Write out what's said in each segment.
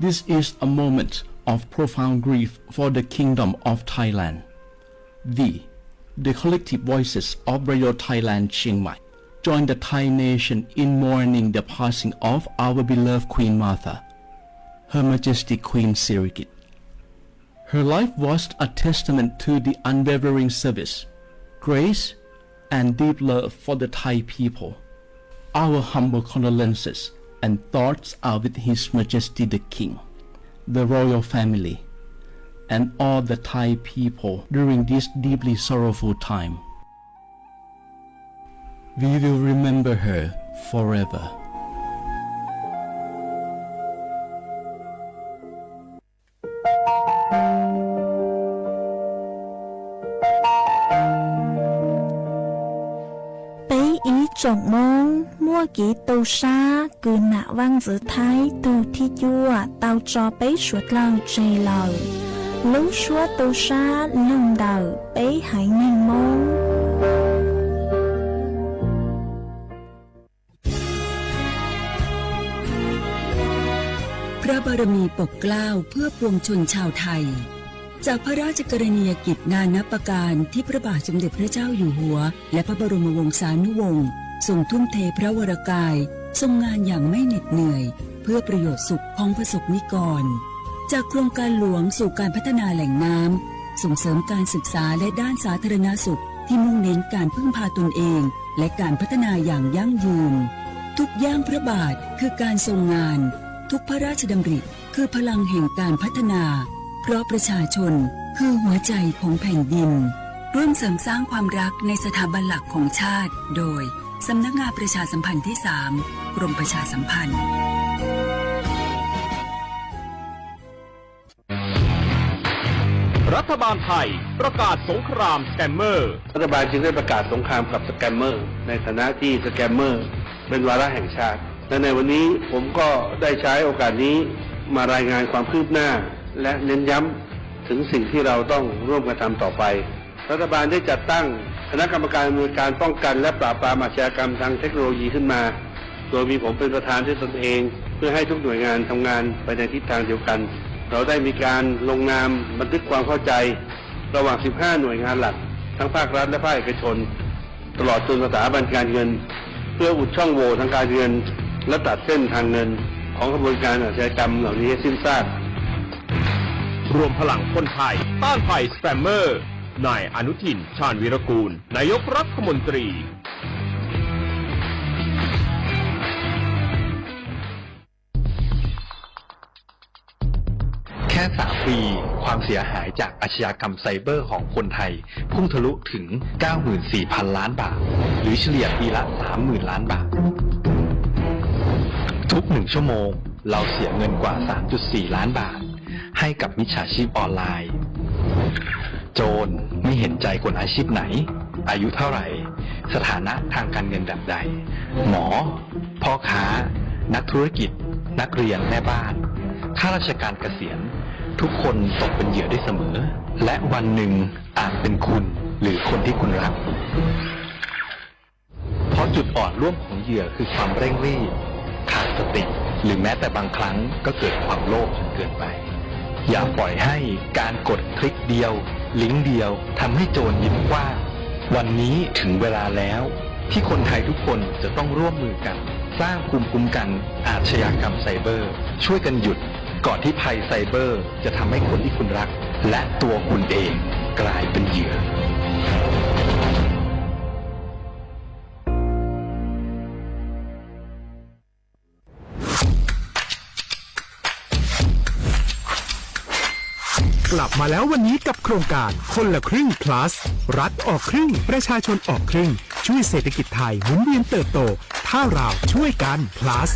This is a moment of profound grief for the Kingdom of Thailand. We, the collective voices of Radio Thailand Chiang Mai, join the Thai nation in mourning the passing of our beloved Queen Mother, Her Majesty Queen Sirikit. Her life was a testament to the unwavering service, grace, and deep love for the Thai people. Our humble condolences and thoughts are with His Majesty the King, the royal family, and all the Thai people during this deeply sorrowful time. We will remember her forever. Peb ib tsoom Moob, muaj kev tu sab kws nam vaaj ntxwv Thaib tug thib cuaj tau tso peb suav dlawg tseg lawm. Lub suab tu sab lug ntawm peb haiv neeg Moob. พระบารมีปกเกล้าเพื่อปวงชนชาวไทย จากพระราชกรณียกิจนานับประการที่พระบาทสมเด็จพระเจ้าอยู่หัว และพระบรมวงศานุวงศ์ทรงทุ่มเทพระวรกาย ทรงงานอย่างไม่เหน็ดเหนื่อย เพื่อประโยชน์สุขของประสบนิกร จากโครงการหลวงสู่การพัฒนาแหล่งน้ำ ส่งเสริมการศึกษาและด้านสาธารณสุขที่มุ่งเน้นการพึ่งพาตนเอง และการพัฒนาอย่างยั่งยืน ทุกย่างพระบาทคือการทรงงาน ทุกพระราชดำริคือพลังแห่งการพัฒนา เพราะประชาชนคือหัวใจของแผ่นดิน ร่วมเสริมสร้างความรักในสถาบันหลักของชาติ โดย สำนักงานประชาสัมพันธ์ที่สาม กรมประชาสัมพันธ์ รัฐบาลไทยประกาศสงครามสแกมเมอร์ รัฐบาลจึงได้ประกาศสงครามกับสแกมเมอร์ ในฐานะที่สแกมเมอร์เป็นวาระแห่งชาติ และในวันนี้ผมก็ได้ใช้โอกาสนี้มารายงานความคืบหน้า และเน้นย้ำถึงสิ่งที่เราต้องร่วมกันทำต่อไป รัฐบาลได้จัดตั้งคณะกรรมการอำนวยการป้องกันและปราบปรามอาชญากรรมทางเทคโนโลยีขึ้นมา โดยมีผมเป็นประธานด้วยตนเอง เพื่อให้ทุกหน่วยงานทำงานไปในทิศทางเดียวกัน เราได้มีการลงนามบันทึกความเข้าใจ ระหว่าง สิบห้า หน่วยงานหลัก ทั้งภาครัฐและภาคเอกชน ตลอดจนสถาบันการเงิน เพื่ออุดช่องโหว่ทางการเงิน และตัดเส้นทางเงินของขบวนการอาชญากรรมเหล่านี้ให้สิ้นซาก รวมพลังคนไทยต้านภัยสแกมเมอร์ นายอนุทิน ชาญวีรกูล นายกรัฐมนตรี แค่ สาม ปี ความเสียหายจากอาชญากรรมไซเบอร์ของคนไทย พุ่งทะลุถึง เก้าหมื่นสี่พันล้านบาท หรือเฉลี่ยปีละ สามหมื่นล้านบาท ทุกหนึ่งชั่วโมง เราเสียเงินกว่า สามจุดสี่ล้านบาท ให้กับมิจฉาชีพออนไลน์ โจรไม่เห็นใจคนอาชีพไหน อายุเท่าไหร่ สถานะทางการเงินแบบใด หมอ พ่อค้า นักธุรกิจ นักเรียน แม่บ้าน ข้าราชการเกษียณ ทุกคนตกเป็นเหยื่อได้เสมอ และวันหนึ่งอาจเป็นคุณ หรือคนที่คุณรัก เพราะจุดอ่อนร่วมของเหยื่อคือความเร่งรีบ ขาดสติ หรือแม้แต่บางครั้งก็เกิดความโลภจนเกินไป อย่าปล่อยให้การกดคลิกเดียว ลิงก์เดียวทำให้โจรยิ้มกว้าง วันนี้ถึงเวลาแล้ว ที่คนไทยทุกคนจะต้องร่วมมือกัน สร้างภูมิคุ้มกันอาชญากรรมไซเบอร์ ช่วยกันหยุด ก่อนที่ภัยไซเบอร์จะทำให้คนที่คุณรัก และตัวคุณเองกลายเป็นเหยื่อ กลับมาแล้ววันนี้กับโครงการคนละครึ่ง plus รัฐออกครึ่ง ประชาชนออกครึ่ง ช่วยเศรษฐกิจไทยหมุนเวียนเติบโต ถ้าเราช่วยกัน plus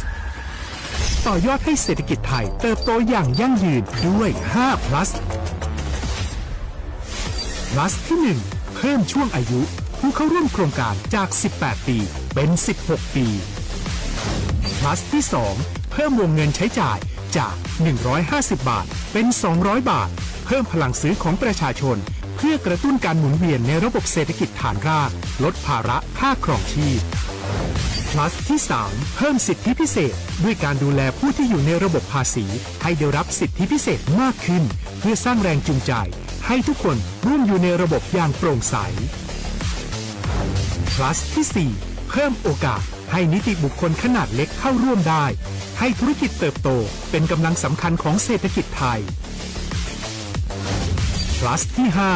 ต่อยอดให้เศรษฐกิจไทยเติบโตอย่างยั่งยืนด้วย ห้า plus plus ที่ หนึ่ง เพิ่มช่วงอายุผู้เข้าร่วมโครงการจาก สิบแปด ปี เป็น สิบหก ปี plus ที่ สอง เพิ่มวงเงินใช้จ่ายจาก หนึ่งร้อยห้าสิบ บาท เป็น สองร้อย บาท เพิ่มพลังซื้อของประชาชน เพื่อกระตุ้นการหมุนเวียนในระบบเศรษฐกิจฐานราก ลดภาระค่าครองชีพ Plus ที่สาม เพิ่มสิทธิพิเศษด้วยการดูแลผู้ที่อยู่ในระบบภาษีให้ได้รับสิทธิพิเศษมากขึ้น เพื่อสร้างแรงจูงใจให้ทุกคนร่วมอยู่ในระบบอย่างโปร่งใส Plus ที่สี่ เพิ่มโอกาสให้นิติบุคคลขนาดเล็กเข้าร่วมได้ ให้ธุรกิจเติบโตเป็นกำลังสำคัญของเศรษฐกิจไทย Plus ที่ห้า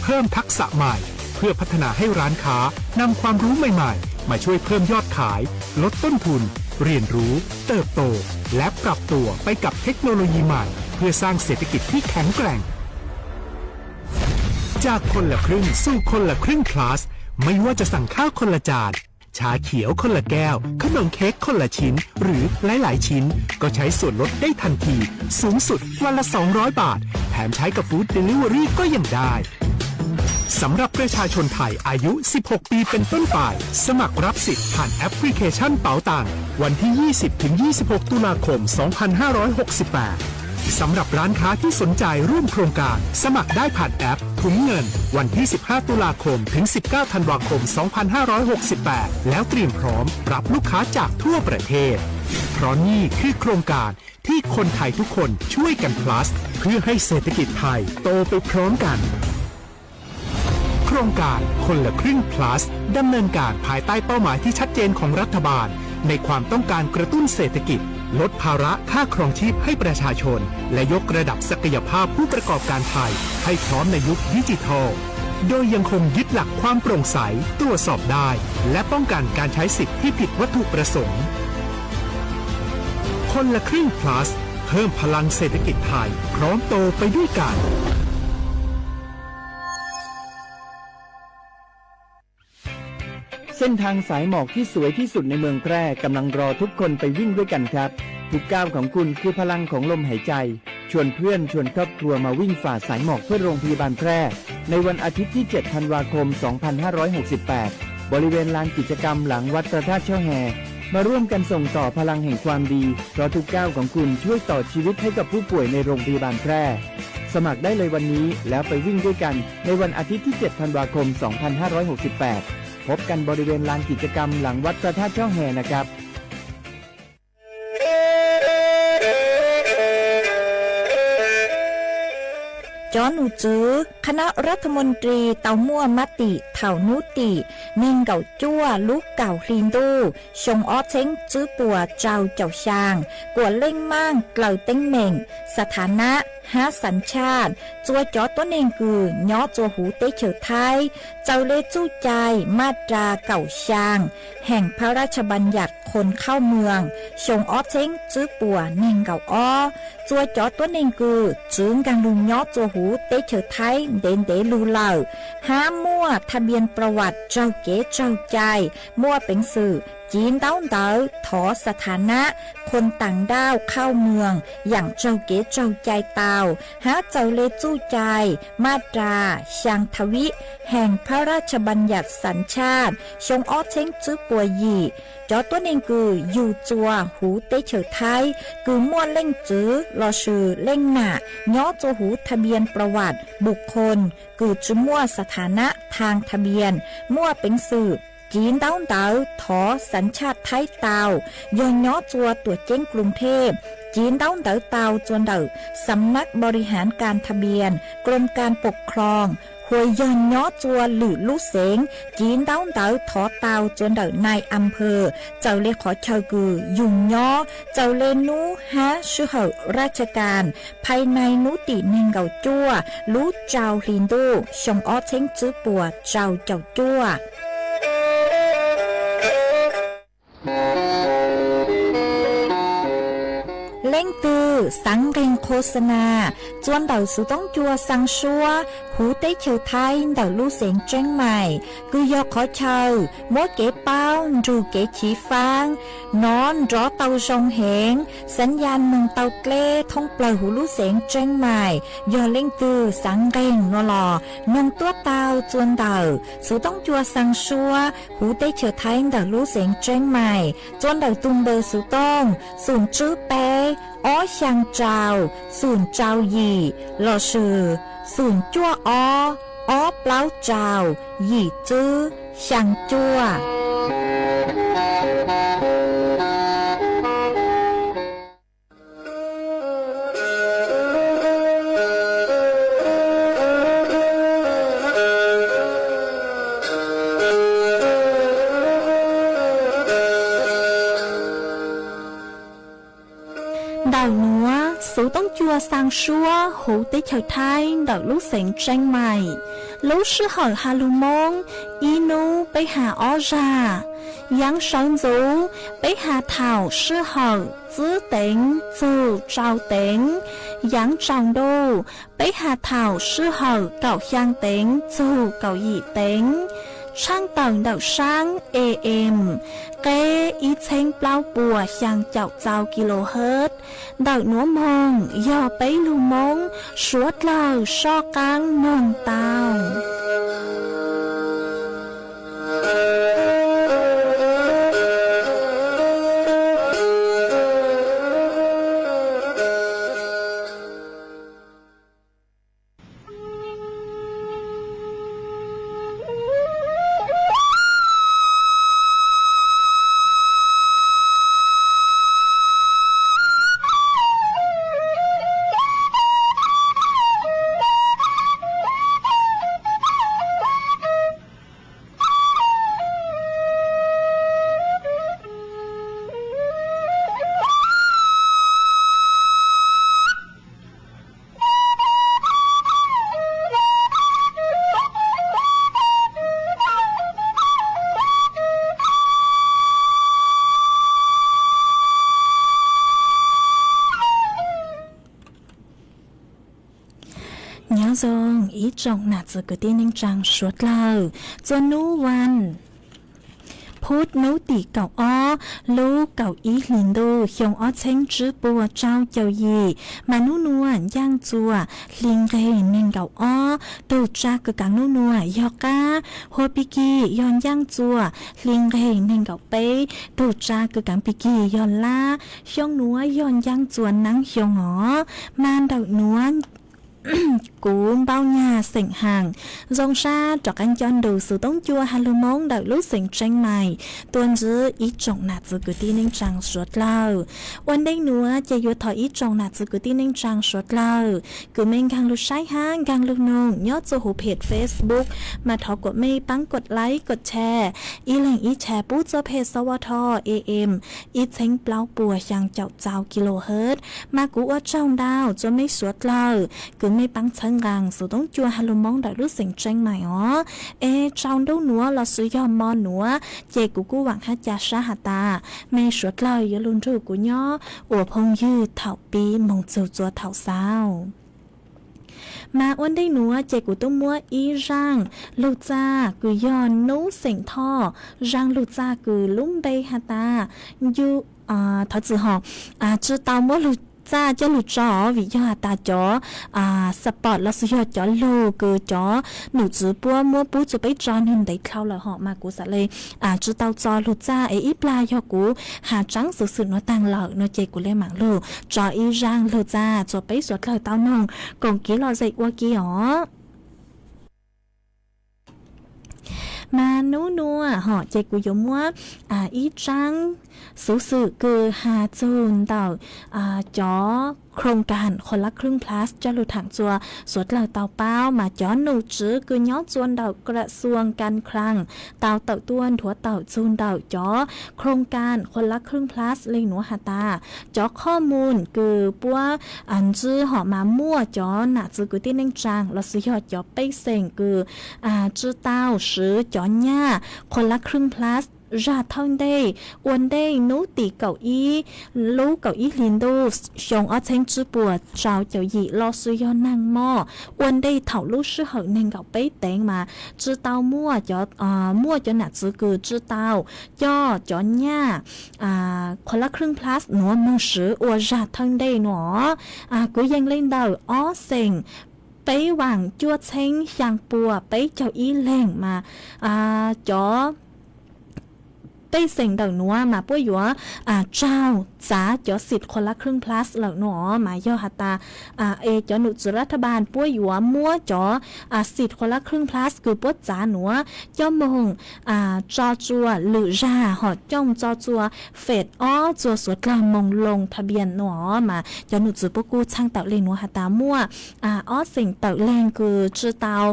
เพิ่มทักษะใหม่ เพื่อพัฒนาให้ร้านค้านำความรู้ใหม่ๆ มาช่วยเพิ่มยอดขาย ลดต้นทุน เรียนรู้ เติบโต และปรับตัวไปกับเทคโนโลยีใหม่ เพื่อสร้างเศรษฐกิจที่แข็งแกร่ง จากคนละครึ่งสู่คนละครึ่ง Plus ไม่ว่าจะสั่งข้าวคนละจาน ชาเขียวคนละแก้ว ขนมเค้กคนละชิ้น หรือหลายๆชิ้น ก็ใช้ส่วนลดได้ทันที สูงสุดวันละ สองร้อยบาท แถมใช้กับ Food Delivery ก็ยังได้ สำหรับประชาชนไทยอายุ สิบหกปีเป็นต้นไป สมัครรับสิทธิ์ผ่านแอปพลิเคชันเป๋าตังวันที่ ยี่สิบถึงยี่สิบหก ตุลาคม สองพันห้าร้อยหกสิบแปด สำหรับร้านค้าที่สนใจร่วมโครงการ สมัครได้ผ่านแอปถุงเงิน วันที่ สิบห้า ตุลาคม ถึง สิบเก้า ธันวาคม สองพันห้าร้อยหกสิบแปด แล้วเตรียมพร้อมรับลูกค้าจากทั่วประเทศ เพราะนี่คือโครงการที่คนไทยทุกคนช่วยกัน plus เพื่อให้เศรษฐกิจไทยโตไปพร้อมกัน โครงการคนละครึ่ง plus ดำเนินการภายใต้เป้าหมายที่ชัดเจนของรัฐบาล ในความต้องการกระตุ้นเศรษฐกิจ ลดภาระค่าครองชีพให้ประชาชน และยกระดับศักยภาพผู้ประกอบการไทยให้พร้อมในยุคดิจิทัล โดยยังคงยึดหลักความโปร่งใส ตรวจสอบได้ และป้องกันการใช้สิทธิ์ที่ผิดวัตถุประสงค์ คนละครึ่ง plus เพิ่มพลังเศรษฐกิจไทย พร้อมโตไปด้วยกัน เส้นทางสายหมอกที่สวยที่สุดในเมืองแพร่กำลังรอทุกคนไปวิ่งด้วยกันครับ ทุกก้าวของคุณคือพลังของลมหายใจ ชวนเพื่อนชวนครอบครัวมาวิ่งฝ่าสายหมอกเพื่อโรงพยาบาลแพร่ ในวันอาทิตย์ที่ เจ็ด ธันวาคม สองพันห้าร้อยหกสิบแปด บริเวณลานกิจกรรมหลังวัดพระธาตุช่อแฮ มาร่วมกันส่งต่อพลังแห่งความดี เพราะทุกก้าวของคุณช่วยต่อชีวิตให้กับผู้ป่วยในโรงพยาบาลแพร่ สมัครได้เลยวันนี้แล้วไปวิ่งด้วยกันในวันอาทิตย์ที่ เจ็ด ธันวาคม สองพันห้าร้อยหกสิบแปด พบกันบริเวณลานกิจกรรมหลังวัดพระธาตุช่อแฮนะครับ Cov num txwv คณะรัฐมนตรี tau muaj mab tim thaum hnub tim neeg nkaum cuaj lub kaum hli ntuj xyoo ob txheeb tswb puas rau caum xyaa, kuam leej maaj dlaws teeb meem, สถานะ hab สัญชาติ txua cov tuab neeg kws nyob txua huv teb chaws Thaib, txawm le txuj cai maj ras kaum xyaa Hẻng พระราชบัญญัติคนเข้าเมือง xyoo ob txheeb tswb puas neeg nkaum ob, txua cov tuab neeg kws txwv nkaag lug nyob txua huv teb chaws Thaib ntev ntev lug lawm, hab muaj ทะเบียนประวัติ raug kev raug cai, muaj peev xwm civ ntaub ntawv thov สถานะ คนต่างด้าวเข้าเมือง yaam raug kev raug cai tau, hab txawm le txuj cai maj ras xyaa tha vib Hẻng พระราชบัญญัติสัญชาติ xyoo ob txheeb tswb puas yim. Cov tuab neeg kws yug txua huv teb chaws Thaib kws muaj leej txwv lossis leej nam nyob txua huv ทะเบียนประวัติ บุคคล kws tsi muaj สถานะ ทางทะเบียน muaj peev xwm civ ntaub ntawv thov สัญชาติ Thaib tau, yog nyob txua tuam ceeb กรุงเทพ civ ntaub ntawv tau txua ntawm สำนักบริหารการทะเบียน กรมการปกครอง hos yog nyob txua lwm lub xeev, civ ntaub ntawv thov tau txua ntawm นายอำเภอ txawm le qhov chaw kws yug nyob, txawm le hnub hab sij hawm ราชการ ภายใน hnub tim neeg nkaum cuaj lub rau hli ntuj xyoo ob txheeb tswb puas rau caum cuaj. Leej twg xaav nqeeg โฆษณา txua ntawm xuv toob cua xaa suab huv teb chaws Thaib ntawm lub xeev Tseeb Mais, kws yog qhov chaw muab kev paub nrug kev chiv faab, nov nrov tau zoo heev, สัญญาณ moog tau dleb thoob plawg huv lub xeev Tseeb Mais. Yog leej twg xaav nqeeg no los noog tuab tau txua ntawm xuv toob cua xaa suab huv teb chaws Thaib ntawm lub xeev Tseeb Mais txua ntawm tug npawb xuv tooj xoom tswb peb ob xyaa rau xoom rau yim lossis xoom cuaj ob ob plaub rau yim tswb xyaa cuaj. Ntawm nuav, Xuv Toob Cua xaa suab huv teb chaws Thaib ntawm lub xeev Tseeb Mais. Lub sij hawm has lug Moob, ib nub peb has ob zag. Yaav sawv ntxuv, peb has thaum sij hawm tsib teev txug rau teev. Yaav tsaus ntuj, peb has thaum sij hawm kaum xyaa teev txug kaum yim teev. Tshaaj tawm ntawm saab A M, qeb ib txheeb plaub puas xyaa caum txau kilohertz. Ntawm nuav moog yog peb lug Moob suav dlawg soj qaab noog tau. Nyob zoo ib tsoom nam txiv kwv tij neej tsaa suav dlawg, txuas nub vas phub nub tim kaum ob lub kaum ib hlis ntuj xyoo ob txheeb tsib puas rau caum yim, mas nub nuav ncaaj txuas hli nqeg neeg nkaum ob, tug tsa kws kaav nub nuav yog qab, hua pig kig yog ncaaj txuas hli nqeg neeg nkaum peb, tug tsa kws kaav pig kig yog lab. Xyoo nuav yog ncaaj txuas naab xyoo os, mas ntawm nuav kuv Npauj Nyag xeem Haam zoo sab rov qaab nco nrug Xuv Toob Cua has lug Moob ntawm lub xeev Tseeb Mais tuaj ntsib ib tsoom nam txiv kwv tij neej tsaa suav dlawg. Ua ntej nuav ces yuav thov ib tsoom nam txiv kwv tij neej tsaa suav dlawg kws mej nkaag lug saib hab nkaag lug noog nyob txug huv peg Facebook, mas thov kuas mej paab kod like kod share, ib leeg ib share pub txug peg xov ua tho A M ib txheeb plaub puas xyaa caum txau kilohertz. Mas kuv ua tsaug ntau txug mej suav dlawg kws mej paab txhawb nqaa Xuv Toob Cua has lug Moob ntawm lub xeev Tseeb Mais os. Es tsaus ntuj nuav lossis yog mo nuav ces kuv kuj vaam hab ca sab has tas mej suav dlawg yuav lug nrug kuv nyob ua phooj ywg thaum pib moog txug txua thaum xaus. Mas ua ntej nuav ces kuv tub muab ib zaaj lug txaj kws yog nub xeem Thoj, zaaj lug txaj kws lub npe has tas, thov txim hov, tsi tau muab lug txaj coj lug tso vim yog has tas cov support lossis yog cov lug kws cov num tswv puab muab pub txug peb tso nwg ntev dlhau lawm hov mas kuv xaav le tsi tau txo lug txaj es ib plag yog kuv has tsaab xuv xwm nuav taag lawm no ces kuv le maam lug tso ib zaaj lug txaj txug peb suav dlawg tau noog koom kev lom zem ua ke os. Mas nub nuav hov ces kuv yuav muab ib tsaab xuv xwm kws has txug ntawm cov โครงการคนละครึ่ง plus coj lug thaam txug suav dlawg tau paub mas cov num tswv kws nyob txug ntawm กระทรวงการคลัง tau tawm tuaj nthuav tawm txug ntawm cov โครงการคนละครึ่ง plus le nuav has tas cov qhov muag kws puab ntsib hov mas muaj cov nam txiv kwv tij neej tsaa lossis yog cov pej xeem kws tsi tau swv cov nyaj คนละครึ่ง plus zag thawj ntej ua ntej nub tim kaum ib lub kaum ib hlis ntuj xyoo ob txheeb tsib puas rau caum yim lossis yog naag mob ua ntej thaum lub sij hawm neeg nkaum peb teev mas tsi tau muaj cov, muaj cov nam txiv kws tsi tau coj cov nyaj คนละครึ่ง plus nuav moog swv ua zag thawj ntej nuav. Kuv yees le ntawm ob xeem peb vaam cuaj txheeb xyaa puas peb caug ib leeg mas cov pej xeem ntawm nuav mas puab yuav raug txav cov xim คนละครึ่ง plus lawm nuav mas yog has tas es cov num tswv รัฐบาล puab yuav muab cov xim คนละครึ่ง plus kws puab txav nuav coj moog tso tsua lwm zag hom cooj tso tsua phase ob txug suav dlawg moog ลงทะเบียน nuav mas cov num tswv puab kuj txhaaj tawm le nuav has tas muaj ob xeem tawm leeg kws tsi tau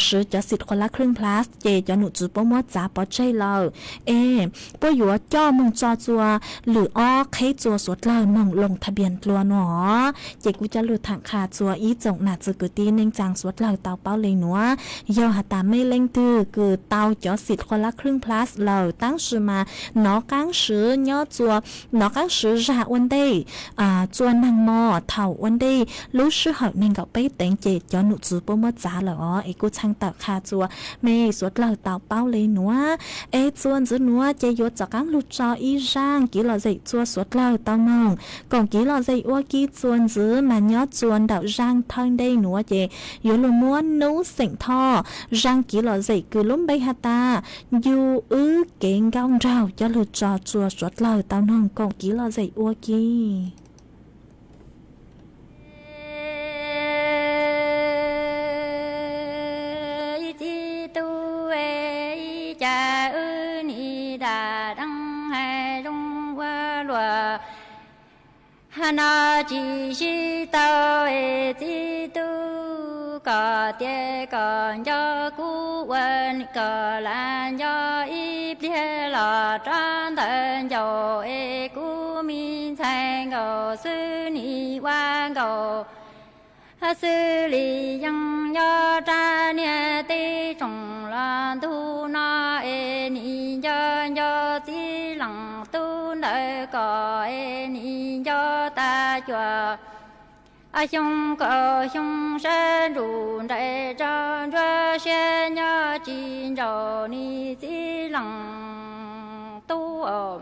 swv cov xim คนละครึ่ง plus ces cov num tswv puab muab txav pov tseg lawm es puab yuav coj moog tso txua lwm ob qheb txua suav dlawg moog loo tha npias dlua nuav. Ces kuv coj lug tham qha txua ib tsoom nam txiv kwv tij neej tsaa suav dlawg tau paub le nuav. Yog has tas mej leej twg kws tau cov xim khuam lab khwb plus lawm, tab sis mas nov qaab swv nyob txua, nov qaab swv zag ua ntej, txua naag mo thaum ua ntej lub sij hawm neeg nkaum peb teev ces cov num txwv puab muab txav lawm os. Es kuv txhaj tawm qha txua mej suav dlawg tau paub le nuav. Es txua ntxiv nuav ces yuav rov qaab lug tso ib zaaj kiv lom zem txua suav dlawg tau noog. Koom kiv lom zem ua ke txua ntxiv mas nyob txua ntawm zaaj thawj ntej nuav ces yuav lug muab nub xeem Thoj zaaj kiv lom zem kws lub npe has tas Yug wb kev nkauj nraug coj lug tso txua suav dlawg tau noog koom kiv lom zem ua ke. Ib txiv tub, ib cas wb nim dam deev hav zoov ua luam, hab no tsis sib tau es txiv tub, kom tias kom nco kuv ua, kom lam nco ib pliag los rov ntawd ncaus es kuv me ntxhais nkaus xwb nim ua nkaus. Hab xwb li yeej nyob rab niag teb tsoom los ntug no es nim nco nco txiv leej tub ntawd kom es nim nco tas cuam xyoo kaum xyoo sab ntsuj nraim tso ntsuab siab nyob tsis ntsaum nim txiv leej tub.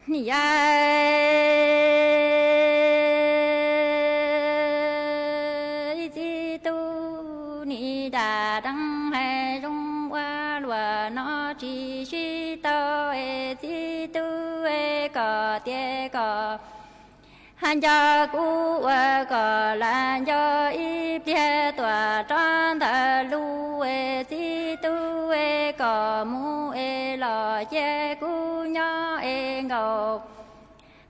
Nim ib txiv tub nim dam deev hav zoov ua luam no tsis sib tau es txiv tub, kom tias kom hab nco kuv ua kom lam nco ib pliag tuam rov ntawd lug es txiv tub, kom mus es los cia kuv nyob es nkaus.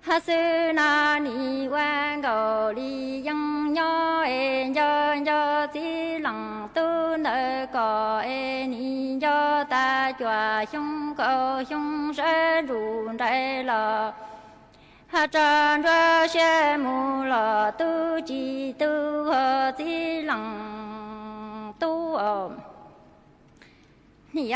Hab xwb no nim ua nkaus li yeej nyob es nco nco txiv leej tub ntawd kom es nim nco tas cuam xyoo kaum xyoo sab ntsuj nraim los hab tso ntsuab siab mus los tub tsis tu ho txiv leej tub. Nim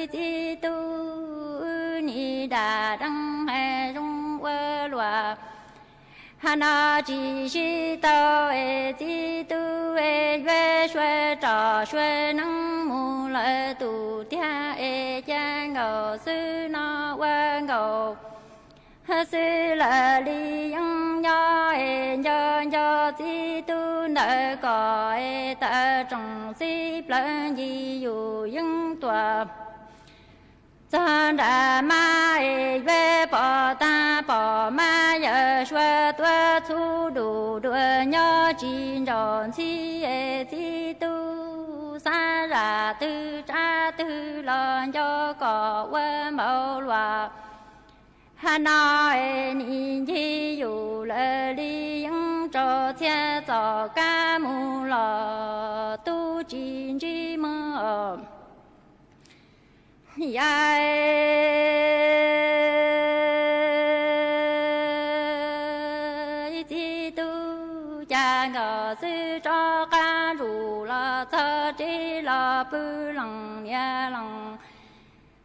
ib txiv tub, wb nim dam deev hav zoov ua luam, hab no tsis sib tau es txiv tub, es yuav sua tsom sua neeb mus lawm tus tiag es ca nkaus xwb no ua nkaus. Hab xwb lawm li yeej nyob es nco nco txiv tub ntawd kom es tawm tsoom txiv plaws ncig yus yeej tuam. Txog nram mab es yuav pom tag pom mab yawm sua tuav txhub dum dua nyob tsis ntsaum ntxhi es txiv tub xav zam twg tsab twg los nco kom ua npaum luam. Hab no es nim ncig yus lawm li yeej rau txhiab txom kab mus los tub tsis ntsib mog. Nim ib txiv tub, cas nkaus xwb rov qab ntsuj los txog tsev los pw leej niam leej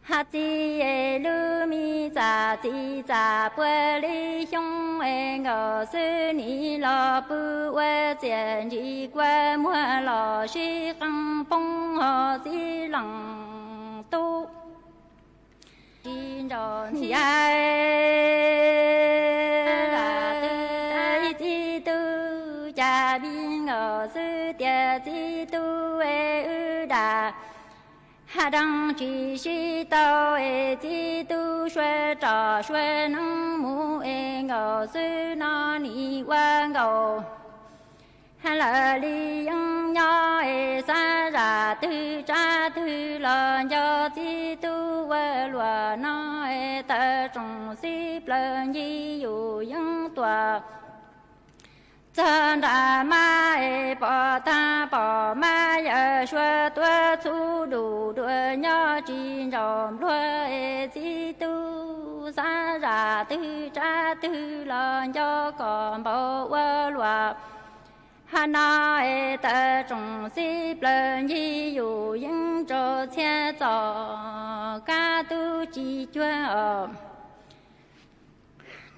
hab txiv es lub me txam txiv txam puag li xyoo es nkaus xwb nim los pw ua txiam ntsis kua muag los sib qee poob ho txiv leej tub. Tsis ntsaum ntxhi ib txiv tub, cas me nkaus xwb tias txiv tub es wb dam hab deev tsis sib tau es txiv tub sua tsom sua neeb mus es nkaus xwb no nim ua nkaus. Hab lawm li yeej nyob es xav zam twg tsab twg los nco txiv tub ua luam no es tawm tsoom txiv plaws ncig yus yeej tuam. Txog nram mab es pom tag Suav tuaj txhub dum dua nyob tsis ntsaum npluag, txiv tub xav zam twg tsab twg los nco kom npaum ua luam. Hab no es tawm tsoom xib plaws ncig yus yeeb rau txhiaj txom kab tub tsis cuag os.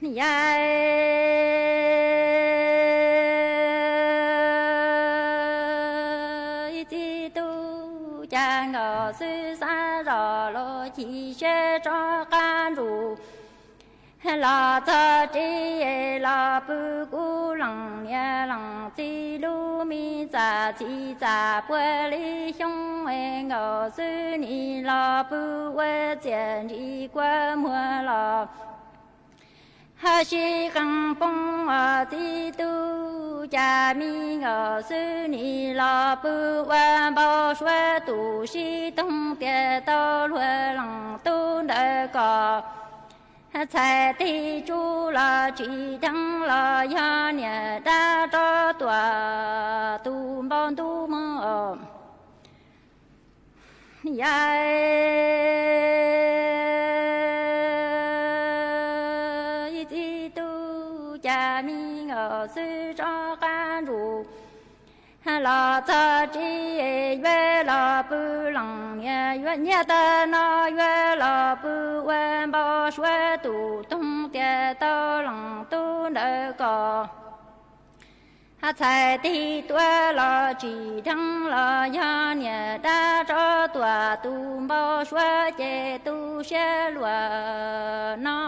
Yam ib txiv tub cas nkaus xwb xav zam los chim siab rov qab ntsuj los txog tsev los pw kuv lees niam lees txiv lub me txam txhim txam puag li xyoo nkaus xwb nim los pw ua txiam ntsis kua muag los hab sib qee poob os. Txiv tub cas me nkaus xwb nim los pw ua npau suav tus sib toog tias tau luag leej tub ntawd kom txhais tig tsuj los tsis dheev los yog niam dab rov tuam tus npau ntub mog. Yam ib txiv tub cas me nkaus xwb rov qab ntsuj los txog tsev yuav los pw lees niam yuav nyiaj tag no yuav los pw ua npau suav tus toog tias tau leej tub ntawd kom txhais tig tuaj los tsis dheev los yog niam dab rov tuam tus npau suav ces tu siab luag no.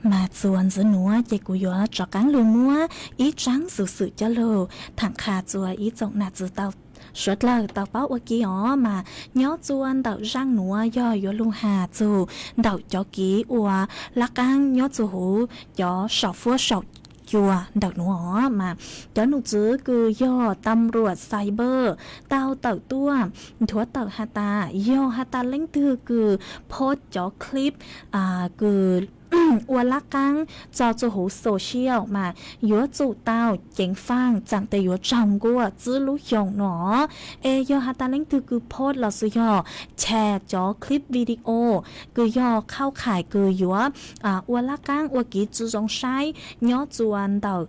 Mas txuas ntxiv nuav ces kuv yuav rov qaab lug muab ib tsaab xuv xwm coj lug thaam qha txuas ib tsoom nam txiv tau suav dlawg tau paub ua ke os. Mas nyob txuas ntawm zaaj nuav yog yuav lug has txug ntawm cov kev ua lab qaab nyob txug huv cov saum fuab saum cua ntawm nuav os. Mas cov num txwv kws yog tam ruam cyber tau tawm tuaj nthuav tawm has tas yog has tas leej twg kws post cov clip kws ua lab qaab tso txug huv social mas yuav tsum tau ceev faaj txaam tes yuav tsaug nkuaj tsib lub xyoos no. Es yog has tas leej twg kws post los sis yog share cov clip video kws yog khauj khais kws yuav ua lab qaab ua kev tsi zoo saib nyob txuas ntawm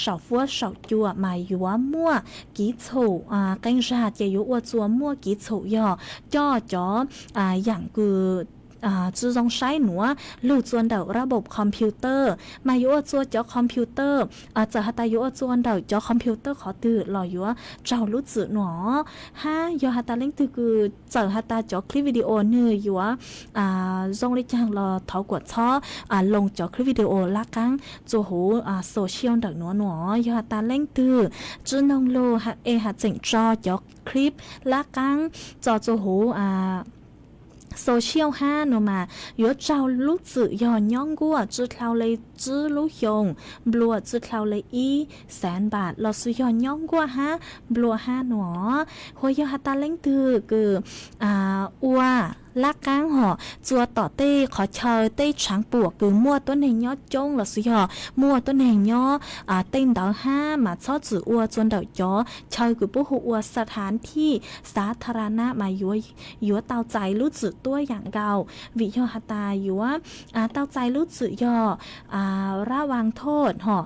saum fuab saum cua mas yuav muaj kev txhum, qee zag ces yuav ua txuas muaj kev txhum yog coj cov yaam kws tsi zoo saib nuav lug txuas ntawm rab npaum computer, mas yuav ua txuas cov computer, txawm has tas yuav ua txuas ntawm cov computer qhov twg los yuav tsaug lub txim nuav. Hab yog has tas leej twg kws txawm has tas cov clip video nwg yuav zoo le caag los thov kuas txhob loo cov clip video lab qaab txua huv social ntawm nuav nuav. Yog has tas leej twg tsi noog lug es has tseem tso cov clip lab qaab tso txua huv social hab nuav mas yuav tsaug lub txim yog nyob nkuaj tsi dlhau le tsib lub xyoos, nplua tsi dlhau le ib xeev npaat los sis yog nyob nkuaj hab nplua hab nuav. Hu yog has tas leej twg kws ua lab qaab hom txua tom tej qhov chaw tej tshaav puam kws muaj tuab neeg nyob coob los sis yog muaj tuab neeg nyob tej ntawd hab mas txhob txwm ua txua ntawm cov chaw kws puab hu ua ສະຖານທີ່ ສາທາລະນະ mas yuav tau txais lub txim tuab yaam nkaus, vim yog has tas yuav tau txais lub txim yog ລະຫວ່າງໂທດ hom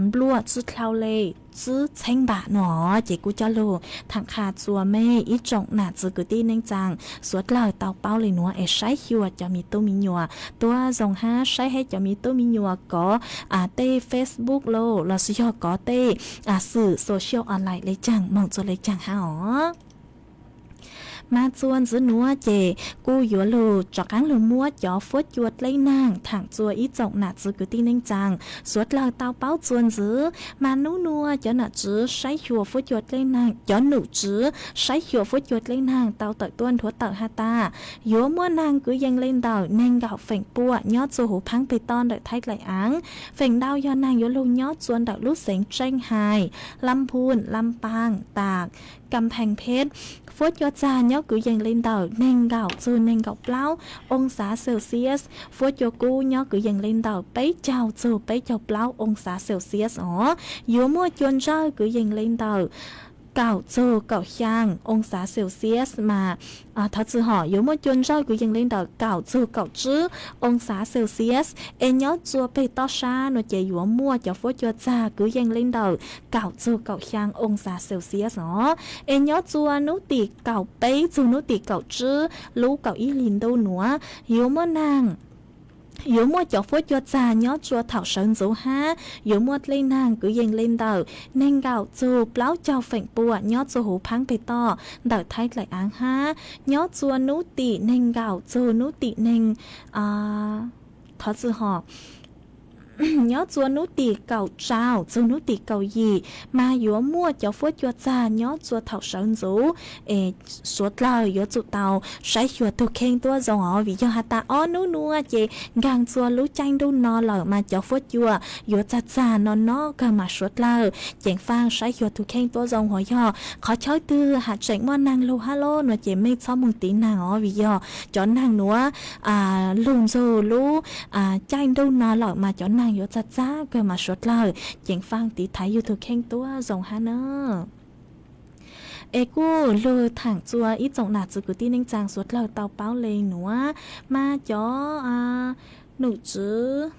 nplua tsi dlhau le tsib txheeb npam no. Ces kuj coj lug tham qha txuas mej ib tsoom nam txiv kwv tij neej tsaa suav dlawg tau paub le nuav es saib xyuas cov miv tub miv nyuas tuab zoo hab saib hab cov miv tub miv nyuas kov tej Facebook los los sis yog kov tej xwm social online le caag moog txug le caag hab os. Mas txuas ntxiv nuav ces kuj yuav lug rov qaab lug muab cov fuab cua dleb naag tham txuas ib tsoom nam txiv kwv tij neej tsaa suav dlawg tau paub txuas ntxiv. Mas nub nuav cov nam txiv saib xyuas fuab cua dleb naag, cov num txiv saib xyuas fuab cua dleb naag tau tawm tuaj nthuav tawm has tas yuav muaj naag kwv yees le ntawm neeg nkaum feem pua nyob txug huv phaab peg toj ntawm Thaib Dlaim Aav. Feem ntau yog naag yuav lug nyob txuas ntawm lub xeev Tseej Hais, Lam Phun, Lam Paam, Tas, Kam Pheej Pheb. Fuab cua txag nyob kwv yees le ntawm neeg nkaum txug neeg nkaum plaub oo xav Celsius. Fuab cua kub nyob kwv yees le ntawm peb caug txug peb caug plaub oo xav Celsius os. Yuav muaj cua ntsawj kwv yees le ntawm kaum txug kaum xyaa oo xav Celsius mas, thov txwm hom, yuav muaj cua ntsawj kwv yees le ntawm kaum txug kaum tsib oo xav Celsius. Es nyob txuas peg toj sab nuav ces yuav muaj cov fuab cua txag kwv yees le ntawm kaum txug kaum xyaa oo xav Celsius os. Es nyob txuas nub tim kaum peb txug nub tim kaum tsib lub kaum ib hlis ntuj nuav yuav muaj naag, yuav muaj cov fuab cua txag nyob txuas thaum sawv ntxuv hab yuav muaj dlej naag kwv yees le ntawm neeg nkaum txug plaub caug feem pua nyob txuas huv phaab peg toj ntawm Thaib Dlaim Aav hab nyob txuas nub tim neeg nkaum txug nub tim neeg, thov txwm hom, nyob txuas nub tim kaum rau txug nub tim kaum yim mas yuav muaj cov fuab cua txag nyob txuas thaum sawv ntxuv. Es suav dlawg yuav tsum tau saib xyuas tug kheej tuab zoo os vim yog has tas ob nub nuav ces nkaag txuas lub caij ntuj no lawm mas cov fuab cua yuav txag txag no no kawg mas suav dlawg ceev faaj saib xyuas tug kheej tuab zoo. Hos yog qhov chaw twg has tseem muaj naag lug hab lub nuav ces mej txhob moog tiv naag os vim yog cov naag nuav lug ntxug lub caij ntuj no lawm mas cov naag yuav txag txag kawg mas suav dlawg ceev faaj tiv thaiv yug tug kheej tuab zoo hab na. Es kuj lug thaam txuas ib tsoom nam txiv kwv tij neej tsaa suav dlawg tau paub le nuav mas cov num tswv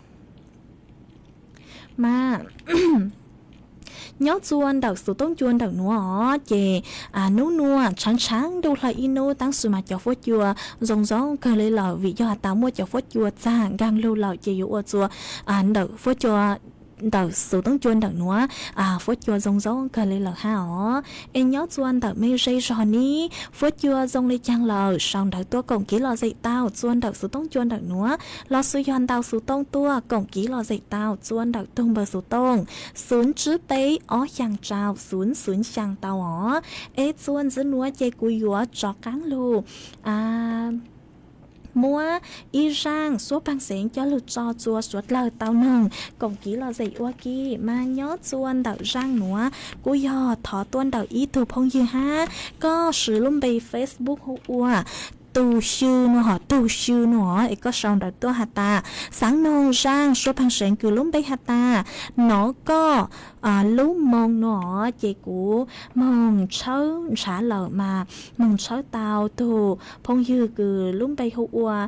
mas nyob txuas ntawm xuv toob cua ntawm nuav os ces nub nuav tshaav tshaav ntuj hlawv ib nub tab sis mas cov fuab cua zoo zoo kawg le lawm vim yog has tas muaj cov fuab cua txag nkaag lug lawm ces yuav ua txuas ntawm fuab cua ntawm xuv toob cua ntawm nuav fuab cua zoo zoo kawg le lawm hab os. Es nyob txuas ntawm mej zej zog ne fuab cua zoo le caag lawm sau ntawv tuaj koom kiv lom zem tau txuas ntawm xuv toob cua ntawm nuav los xwb yog ntau xuv tooj tuaj koom kiv lom zem tau txuas ntawm tug npawb xuv tooj xwv tsib peb ob xyaa rau xwv xwv xyaa tau os. Es txuas ntxiv nuav ces kuv yuav rov qaab lug muab ib zaaj suab paag xeev coj lug tso txuas suav dlawg tau noog koom kiv lom zem ua ke mas nyob txuas ntawm zaaj nuav kuj yog thov tuaj ntawm ib tug phooj ywg hab koj siv lub npe Facebook hu ua Tug Xyw no hos Tug Xyw no es koj sau ntawv tuaj has tas xaav noog zaaj suab paag xeev kws lub npe has tas Nov Koj Lub Moo no ces kuv moog tshawb ntshav lawm mas moog tshawb tau tug phooj ywg kws lub npe hu ua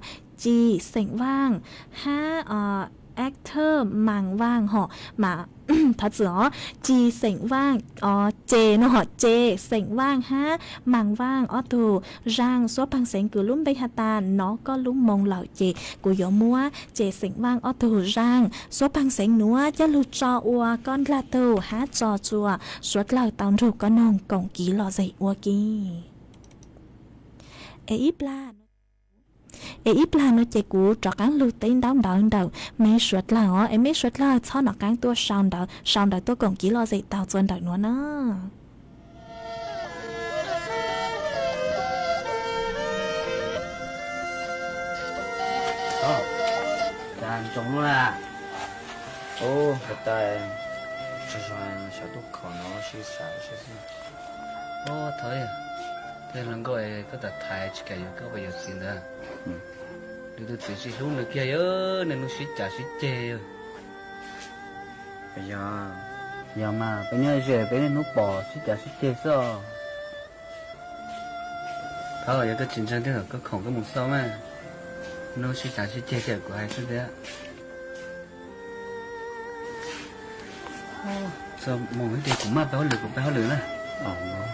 Ci Xeem Vaaj hab actor Maam Vaaj hos mas thov txwm os Ci Xeem Vaaj, Ces no hos Ces Xeem Vaaj hab Maam Vaaj ob tug zaaj suab paag xeev kws lub npe has tas Nov Koj Lub Moo lawm ces kuv yuav muab Ces Xeem Vaaj ob tug zaaj suab paag xeev nuav coj lug tso ua koj ndlag tug hab tso txuas suav dlawg tau nrug koj noog koom kiv lom zem ua ke. Es ib plag, es ib plag no ces kuv rov qaab lug teb ntaub ntawv ntawm mej suav dlawg os es mej suav dlawg txhob nov qaab tuaj sau ntawv, sau ntawv tuaj koom kiv lom zem tau txuas ntawm nuav na. Thov, tej hluas nkauj es koj tam thaiv tsis kam yuav koj ua yuav txiv ntawd, nws tus txiv tsis hlub nws kiag, nws nug sib cav sib ceg. Yog, yog mas peb nyob ze peb niaj hnub pom sib cav sib ceg xwb os. Thov, yog koj tsis ntseeg tej zaum koj khoom koj mus xauj mas, nug sib cav sib ceg tias kuv hais xwb thiab. Txog moos ib pliag kuv maj pab hauj lwm, kuv pab hauj lwm na.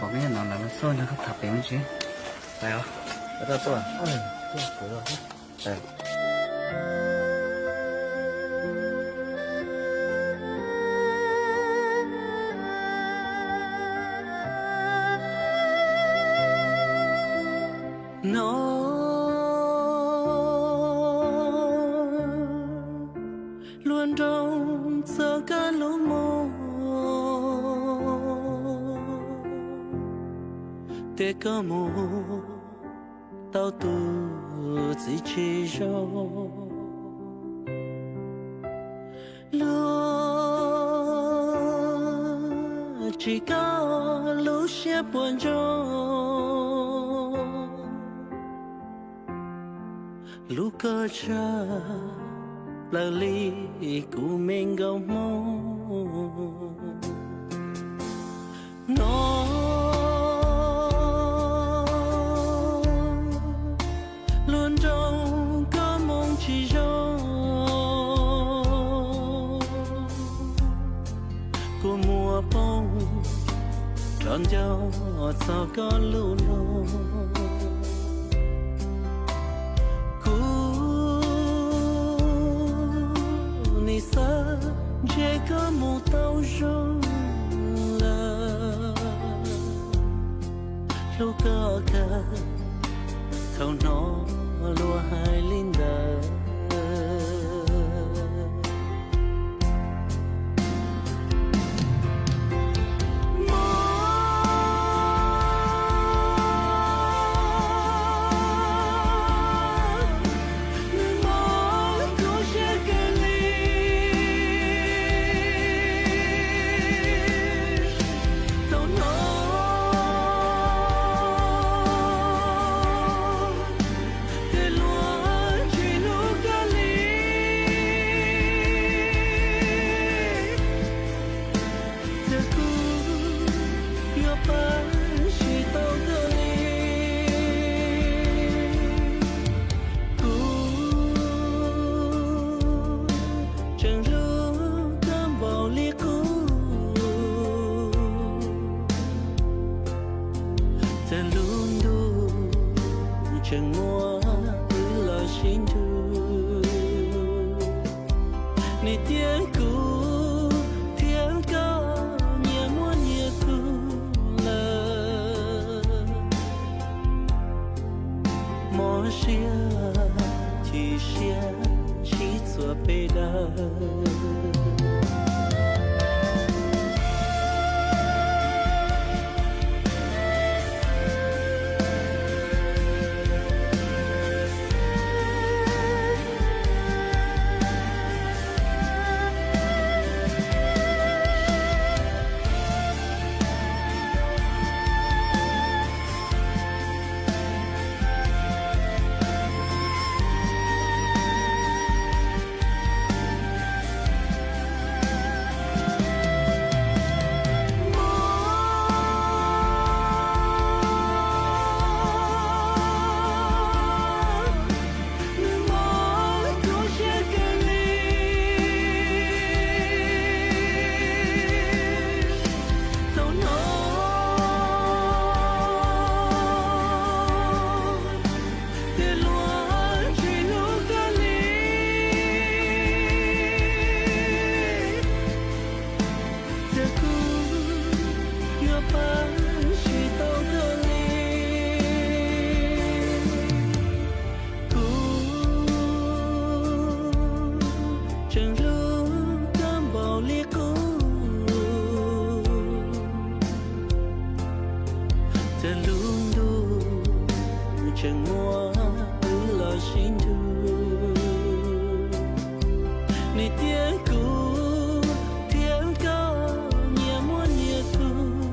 Pom koj nyob no los xauj nrog koj tham pem me ntsis. Pais os. Hnov luag nroo txog koj lub moo, tias koj mus tau tus txiv tsis zoo. Luag tsis koj lub siab puas ntsoog, hlub koj tshaj plaws li kuv me nkauj Hmoob. Hnov luag nroo koj moo tsis zoo, kua muag poob rov ncauj txog koj lub lug. Kuv nim xav ntshe koj mus tau zoo lawm, hlub koj kawg thaum hnov luag hais li ntawd. Thaum no tej luag tsis hlub koj li, txawm kuv yuav pab tsis tau koj li. Kuv tseem hlub koj npaum li qub, txawm lub ntuj tseem muaj wb los sib nrug. Nws tias kuv thiab koj nyias muaj nyias tus lawm, mob siab chim siab sib txuas peb dawb. Txawm kuv yuav pab tsis tau koj li, kuv tseem hlub koj npaum li qub. Txawm lub ntuj tseem muaj wb los sib nrug, nws tias kuv thiab koj nyias muaj nyias tus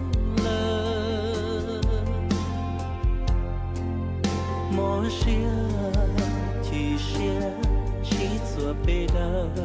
lawm. Mob siab chim siab sib txuas peb dawb.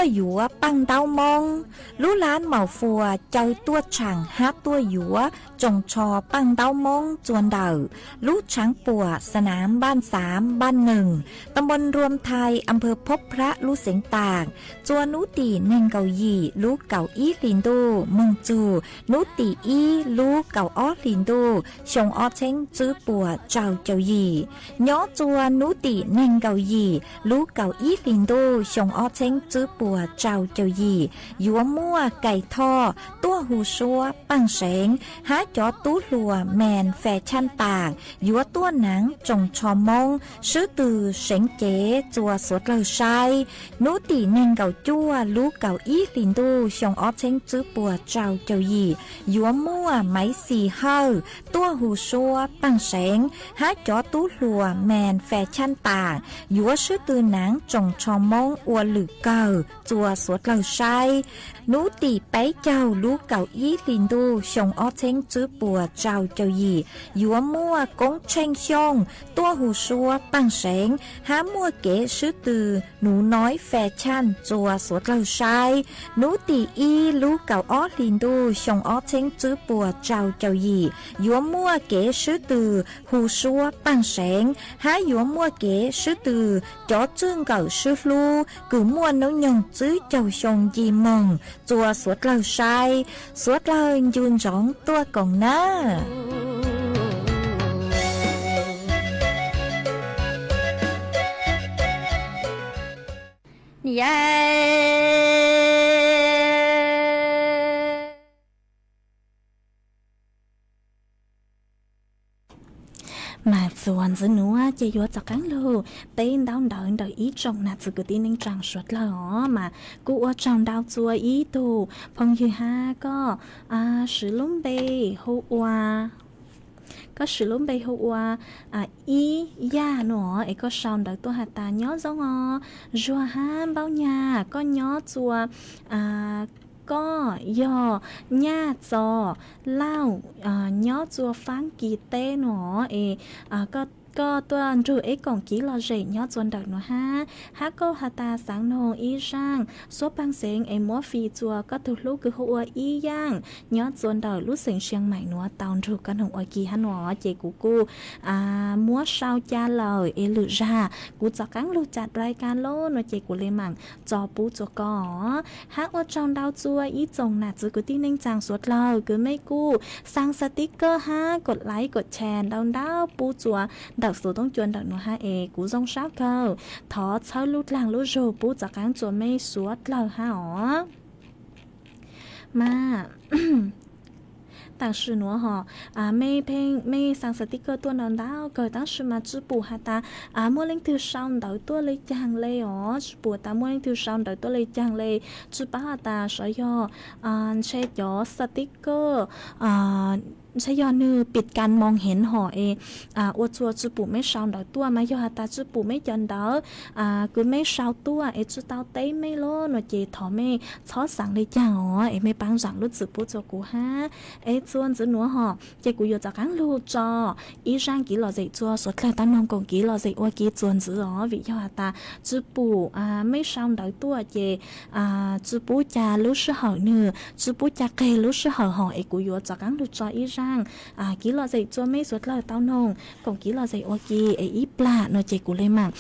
Tuaj yuav paj ntaub Moob. Lub lab Maum Fuas caw tuaj tshaam hab tuaj yuav tsoos tsho paj ntaub Moob txua ntawm lub tshav puam Xa Nav Npaj Xav Npaj Nees, ta npoo Nruas Thais, a phawv Phob Phrab lub xeev Taam, txua nub tim neeg nkaum yim lub kaum ib hlis ntuj moog txug nub tim ib lub kaum ob hlis ntuj xyoo ob txheeb tswb puas rau caum yim. Nyob txua nub tim neeg nkaum yim lub kaum ib hlis ntuj xyoo ob txheeb tswb puas rau caum yim yuav muaj Kais Thoj tuaj hu suab paaj seev hab cov tub hluas Mees Fes Chaj Taam yuav tuaj naav tsoos tsho Moob swb tw seev cev txua suav dlawg saib. Nub tim neeg nkaum cuaj lub kaum ib hlis ntuj xyoo ob txheeb tswb puas rau caum yim yuav muaj Maiv Xis Hawj tuaj hu suab paaj seev hab cov tub hluas Mees Fes Chaj Taam yuav swb tw naav tsoos tsho Moob ua lwm kawg txua suav dlawg saib. Nub tim peb caug lub kaum ib hlis ntuj xyoo ob txheeb tswb puas rau caum yim yuav muaj Koob Tsheej Xyooj tuaj hu suab paaj seev hab muaj kev swb tw Nuv Noiv Fes Chaj txua suav dlawg saib. Nub tim ib lub kaum ob hlis ntuj xyoo ob txheeb tswb puas rau caum yim yuav muaj kev swb tw hu suab paaj seev hab yuav muaj kev swb tw cov tswj nkawm swb hlub kws muaj noob nyoog tswb caug xyoo nci moog txua suav dlawg saib. Suav dlawg ncu ntsoov tuaj koom nab. Mas txuas ntxiv nuav ces yuav rov qaab lug teb ntaub ntawv ntawm ib tsoom nam txiv kwv tij neej tsaa suav dlawg os. Mas kuj ua tsaug ntau txua ib tug phooj ywg hab koj siv lub npe hu ua, koj siv lub npe hu ua Ib Yaj no es koj sau ntawv tuaj has tas nyob zoo os Zuag hab Npaub Nyaj, koj nyob txua, koj yog Nyaj Txos Lauj, nyob txua Faab Kis teb no es koj tuaj nrug eb koom kiv lom zem nyob txua ntawm nuav hab, hab koj has tas xaav noog ib zaaj suab paag xeev es muab fij txua koj tug hlub kws hu ua Ib Yaj nyob txua ntawm lub xeev Sias Maim nuav tau nrug koj noog ua ke hab no ces kuv kuj muab sau ca lawm es lwm zag kuv rov qaab lug cam rai ka loj no ces kuv le maam tso pub txua koj. Hab ua tsaug ntau txua ib tsoom nam txiv kwv tij neej tsaa suav dlawg kws mej kuj xaa xav tib kawj hab kom like kom share ntau ntau pub txua ntawm xuv toob cua ntawm nuav hab es kuv zoo sab kawg. Thov txhawb lub dlaag lub zug pub rov qaab txua mej suav dlawg hab os. Mas tam sim nuav hos mej pheej mej xaa xav tib kawj tuaj ntau ntau kawg tab sis mas tsi pum has tas muaj leej twg sau ntawv tuaj le caag le os, tsi pum tas muaj leej twg sau ntawv tuaj le caag le. Tsi paub has tas sawv yog ntshe cov xav tib kawj ntshe yog nwg pim kas moo heev hos es ua txuas tsi pum mej sau ntawv tuaj, mas yog has tas tsi pum mej cov ntawv kws mej sau tuaj es tsi tau teb mej lawm no ces thov mej txhob xaav le caag os es mej paab zaam lub txim pub txua kuv hab. Es txua ntxiv nuav hos ces kuv yuav rov qaab lug tso ib zaaj kiv lom zem txua suav dlawg tau noog koom kiv lom zem ua ke txua ntxiv os, vim yog has tas tsi pum mej sau ntawv tuaj ces tsi pub ca lub sij hawm nwg tsi pub ca qeg lub sij hawm hos es kuv yuav rov qaab lug tso ib zaaj kiv lom zem txua mej suav dlawg tau noog koom kiv lom zem ua ke es ib plag no ces kuv le maam,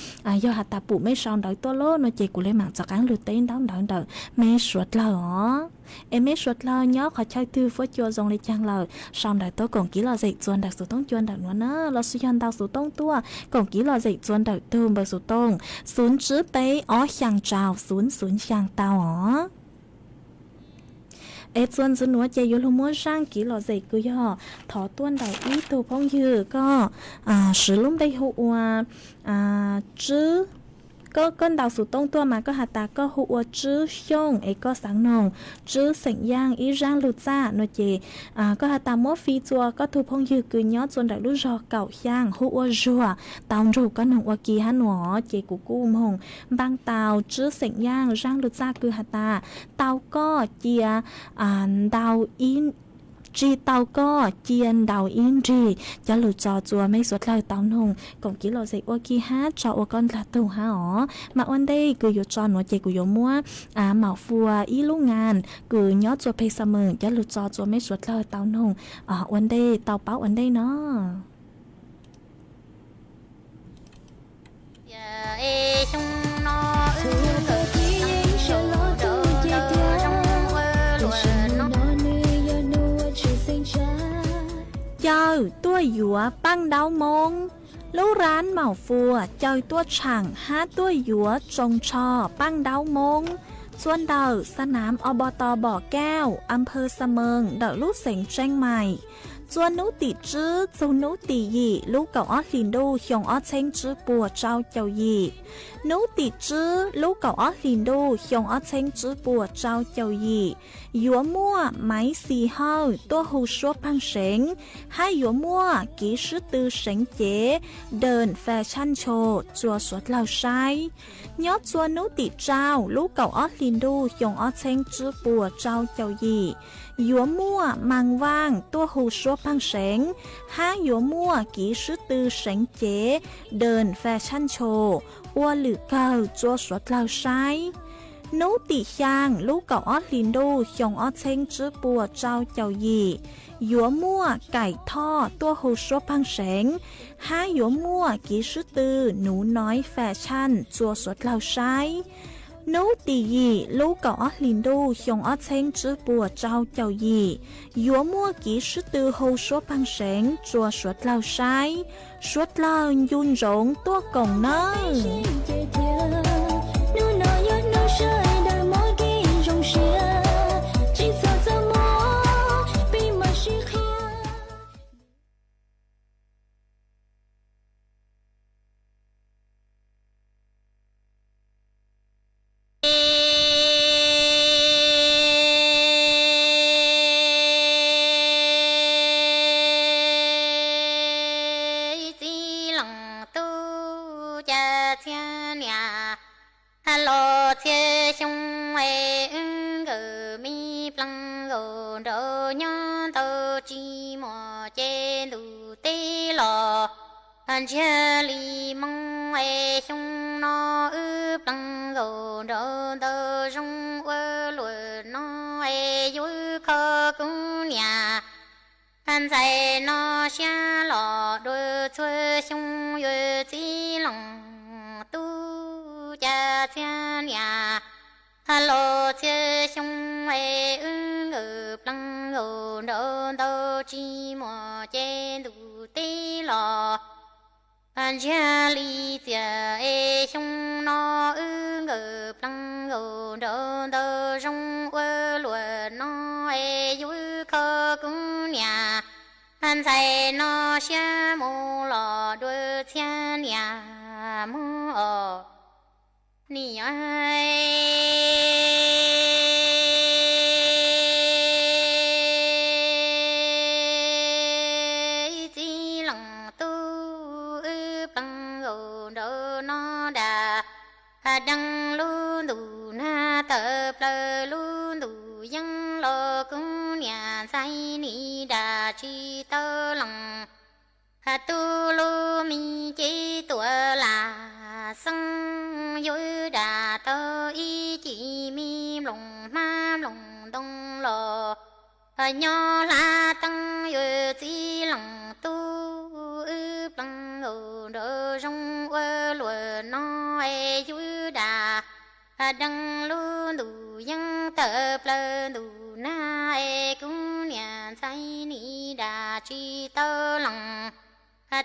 yog has tas pum mej sau ntawv tuaj lawm no ces kuv le maam rov qaab lug teb ntaub ntawv ntawm mej suav dlawg os. Es mej suav dlawg nyob qhov chaw twg fuab cua zoo le caag lawm sau ntawv tuaj koom kiv lom zem txua ntawm xuv toob cua ntawm nuav na, los sis yog ntau xuv toob tuaj koom kiv lom zem txua ntawm tug npawb xuv tooj xub tsib peb ob xyaa rau xub xub xyaa tau os. Es txua ntxiv nuav ces yuav lug muab zaaj kiv lom zem kws yog thov tuaj ntawm ib tug phooj ywg koj siv lub npe hu ua Tswb, koj ntau xuv tooj tuaj mas koj has tas koj hu ua Tswb Xyooj es koj xaav noog Tswb xeem Yaaj ib zaaj lug txaj no ces koj has tas muab fij txua koj tug phooj ywg kws nyob txua ntawm lub zog Kaum Xyaaj hu ua Zuag tau nrug koj noog ua ke hab nuav ces kuv kuj moog npaaj tau Tswb xeem Yaaj zaaj lug txaj kws has tas tau koj cia ntau ib Tsis tau koj cia ntaus ib nrig. Cov lus tso txua mej suav dlawg tau noog koom kiv lom zem ua ke hab tso ua koj ntag tug hab os. Mas ua ntej kws yuav tso nuav ces kuv yuav muab maum fua ib lub ngas kws nyob txua peg xa meem, cov lus tso txua mej suav dlawg tau noog ua ntej tau paub ua ntej no. Caw tuaj yuav Paj Ntaub Moob. Lub rab maum fua caw tuaj tshaam hab tuaj yuav tsoos tsho Paj Ntaub Moob txhua ntawm xa nam o bo to bom kauj, a phawv xa mees ntawm lub xeev Tseeb Maim. Txua nub tim tswb txug nub tim yim lub kaum ob hlis ntuj xyoo ob txheeb tswb puas tsau caum yim. Nub tim tswb lub kaum ob hlis ntuj xyoo ob txheeb tswb puas tsau caum yim, yuav muaj Maiv Xis Hawj tuaj hu suab pheej seev, hab yuav muaj kiv sib tw seev cev Dawm Fas Tshaj Ncho txua suav dlawg saib. Nyob txua nub tim tsau lub kaum ob hlis ntuj xyoo ob txheeb tswb puas tsau caum yim, yuav muaj Maas Vaaj tuaj hu suab pheej seev, hab yuav muaj kiv sib tw seev cev Dawm Fas Tshaj Ncho ua lwm kawg txua suav dlawg saib. Nub tim xyaa lub kaum ob hlis ntuj xyoo ob txheeb tswb puas tsau caum yim, yuav muaj Kaim Thoj tuaj hu suab pheej seev, hab yuav muaj kiv sib tw Nuv Noiv Fas Tshaj txua suav dlawg saib. Nub tim yim lub kaum ob hlis ntuj xyoo ob txheeb tswb puas tsau caum yim, yuav muaj kiv sib tw hu suab pheej seev txua suav dlawg saib. Suav dlawg ncu ntsoov tuaj koom nawb. Txij Leej Tub Ca Txhiab Niam los txhiab xyoo, wb nkawm me pleev nkaus nraug nyob ntau tsis muaj ces ntuj teb los ntsiag li moo. Xyoo no wb pleev nkaus nraug ntau zoo ua luaj no, yuav kho kuv niam ntxhais no siab los dua txhua xyoo. Yuav Txij Leej Tub Ca Txhiab Niam los txhiab xyoo, wb nkawm pleev nkaus nraug ntau tsis muaj ces ntuj teb los ntsiag li txiaj. Xyoo no wb nkawm pleev nkaus nraug ntau zoo ua luaj no, yuav kho kuv niam ntxhais no siab mus los dua txhiab niam mus os. Niam Txij Leej Tub wb pleev nkaus nraug no dag deev lub ntuj nag tawm plaws lub ntuj yeeb los kuv niam ntxhais nim dag tsis tau leej tub lub me cev tuaj lam xeeb. Yuav dag tau ib cim me nplooj hmab nplooj ntoo los nyob hlab teeb. Yuav Txij Leej Tub wb pleev nkaus nraug zoo ua luaj no, yuav dag deev lub ntuj yeeb tawm plaws ntuj nag, kuv niam ntxhais nim dag tsis tau leej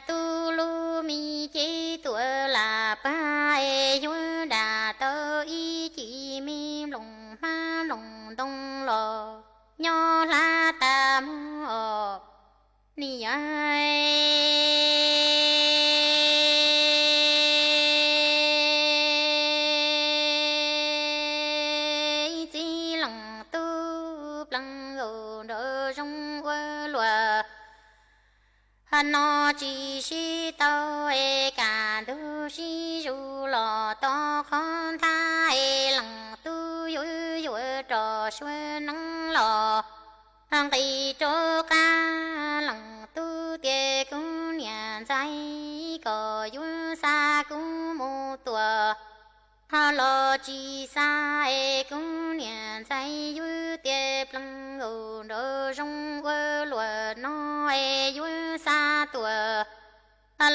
tub lub me cev tuaj lam pag. Yuav dag tau ib cim me nplooj hmab nplooj ntoo los nyob hlab tas mus os. Niam Txij Leej Tub pleev nkaus nraug zoo ua luaj no tsis sib tau, kam ntug sib zuj los tom qhov nthab. Leej Tub yuav yuav rov suav neeb los nqis rov qab leej tub tias kuv niam ntxhais, koj yuav xa kuv mus tua los tsis xa es kuv niam ntxhais, yuav tias plees nkaus nraum zoov ua luam no es yuav xa tuaj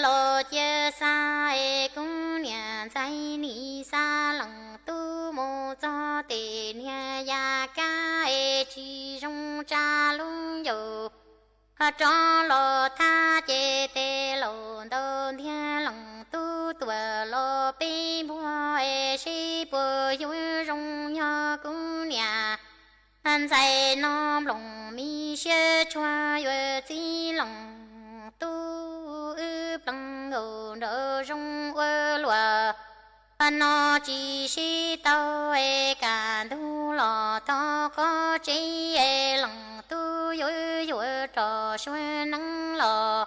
los cia xa es kuv niam ntxhais, nim xa leej tub mus txog tes niag yaj kab es tsis zoo tsa lub ncauj rov los thab ces tes laus ntaus ntiag leej tub tuaj los peb npuag es seb puas yuav zoo yog kuv niam ntxhais no nploos me siab tshua yuav txib leej tub wb plees nkaus nraum zoov ua luam no tsis sib tau es kaj ntug los thov qhov tsev es leej tub yuav yuav rov suav neeb los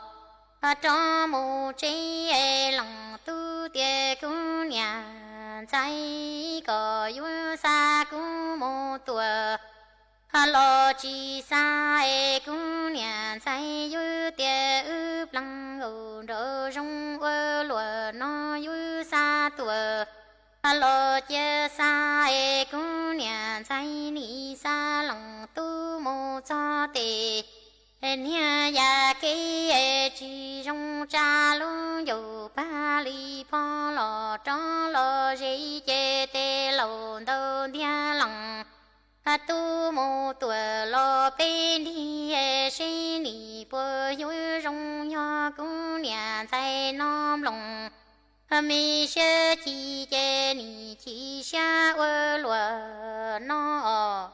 rov mus tsev es leej tub tias kuv niam ntxhais, koj yuav xa kuv mus tua los tsis xa es kuv niam ntxhais, yuav tias wb plees nkaus nraum zoov ua luam no yuav xa tuaj los cia xa es kuv niam ntxhais, nim xa leej tub mus txog tes niag yaj kab es tsis zoo tsa lub ncauj pag li pho los rov los ze ces tes laus ntaus ntiag leej tub mus tuaj los peb nrig seb nim puas yuav zoo yog kuv niam ntxhais no nploos me siab chim ces nim chim siab ua luam no os.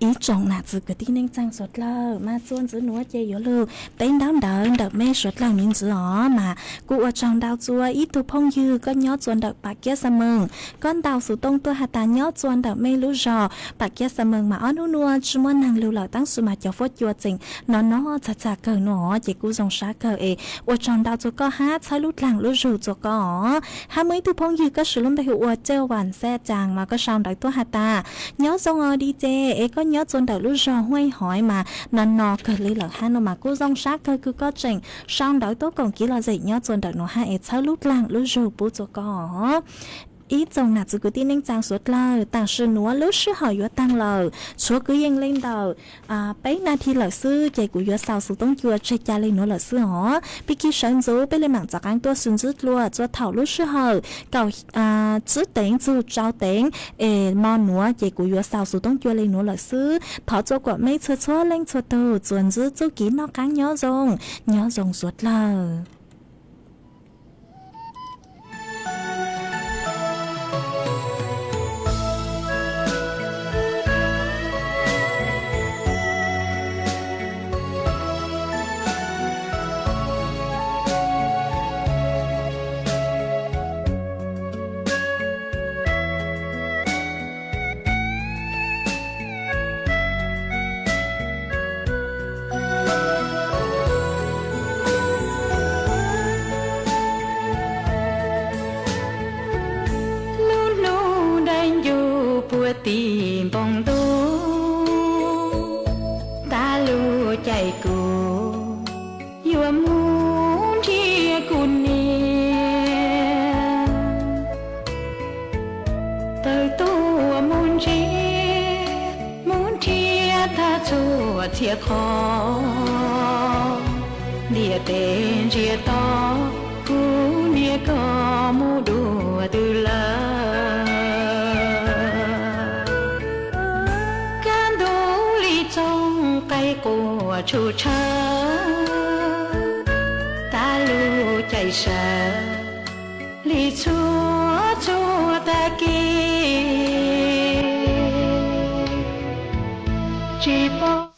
Ib tsoom nam txiv kwv tij neej tsaa suav dlawg, mas txuas ntxiv nuav ces yuav lug teb ntaub ntawv ntawm mej suav dlawg me ntsis os. Mas kuj ua tsaug ntau txug ib tug phooj ywg koj nyob txuas ntawm Pam Kiab Xa Meej, koj ntaus xuv tooj tuaj has tas nyob txuas ntawm mej lub zog. Pam Kiab Xa Meej mas ob nub nuav tsi muaj neeg lug lawm, tab sis mas cov fuab cua tseem no no txhaj txhaj kawg nuav os, ces kuj zoo sab kawg es ua tsaug ntau txug koj hab txhawb lub dlaag lub zug txug koj os. Hab muaj ib tug phooj ywg koj siv lub npe hu ua Caj Vam Xaj Caas mas koj sau ntawv tuaj has tas nyob zoo os D J, es koj nyob txuas ntawm lub zog Huaj Hov mas no no kawg li lawm hab no mas kuj zoo sab kawg kws koj tseem sau ntawv tuaj koom kev lom zem nyob txuas ntawm nuav hab es txhawb lub dlaag lub zug pub txug koj os. Ib tsoom nam txiv kwv tij neej tsaa suav dlawg, tam sim nuav lub sij hawm yuav taag lawm, tshuav kwv yees le ntawm peb nas this lawm xwb ces kuv yuav xaus xuv tooj cua tseg ca le nuav lawm xwb os. Peb kib sawv ntxuv peb le maam txav qaab tuaj sib ntsib dlua txua thaum lub sij hawm kaum tsib teev txug rau teev es mo nuav ces kuv yuav xaus xuv tooj cua le nuav lawm xwb. Thov txua kuam mej txhua txhua leej txhua tug txuas ntsib txuj kev noj qaab nyob zoo, nyob zoo suav dlawg. Lub hnub dai ncu puag tim npoo ntuj, tas lub caij kuv yuav mus nrhiav kuv niam. Tawm tuaj mus ntsia, mus nrhiav tag txhua txhia qhov, ntiaj teb ntsiag to, kuv niam koj mus dua twg lawm. Kaj ntug li txooj qaib quaj tshum tshawv, tas lub caij sawv li txhua txhua tag kis. Tsis paub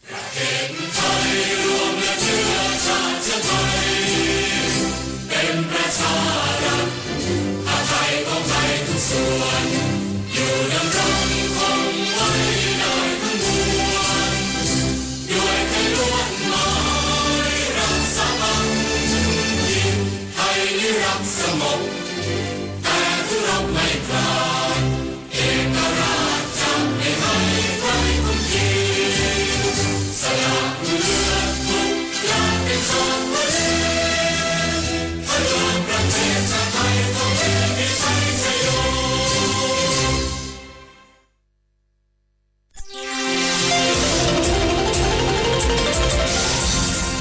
ประเทศไทยรวมและเชื้อชาติเชื้อไทย เป็นประชารัฐ ถ้าไทยของไทยทุกส่วน อยู่ดำรงคงไว้ได้ทั้งมวล ด้วยไทยล้วนหมายรักสามัคคี ไทยนี้รักสงบ แต่ถึงรบไม่กล้า เอกราชจะไม่ให้ใครคุมขีด สละเลือดทุกหยาดเป็นทองพระเนตร เพื่อประเทศชาติไทยของเองมีชัยชโย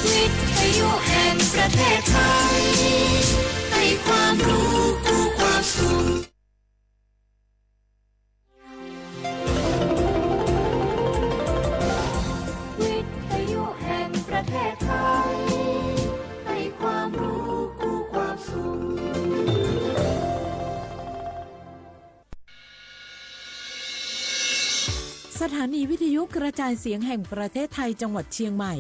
วิทยุแห่งประเทศไทย ให้ความรู้คู่ความสุข วิทยุแห่งประเทศไทย ให้ความรู้คู่ความสุข สถานีวิทยุกระจายเสียงแห่งประเทศไทยจังหวัดเชียงใหม่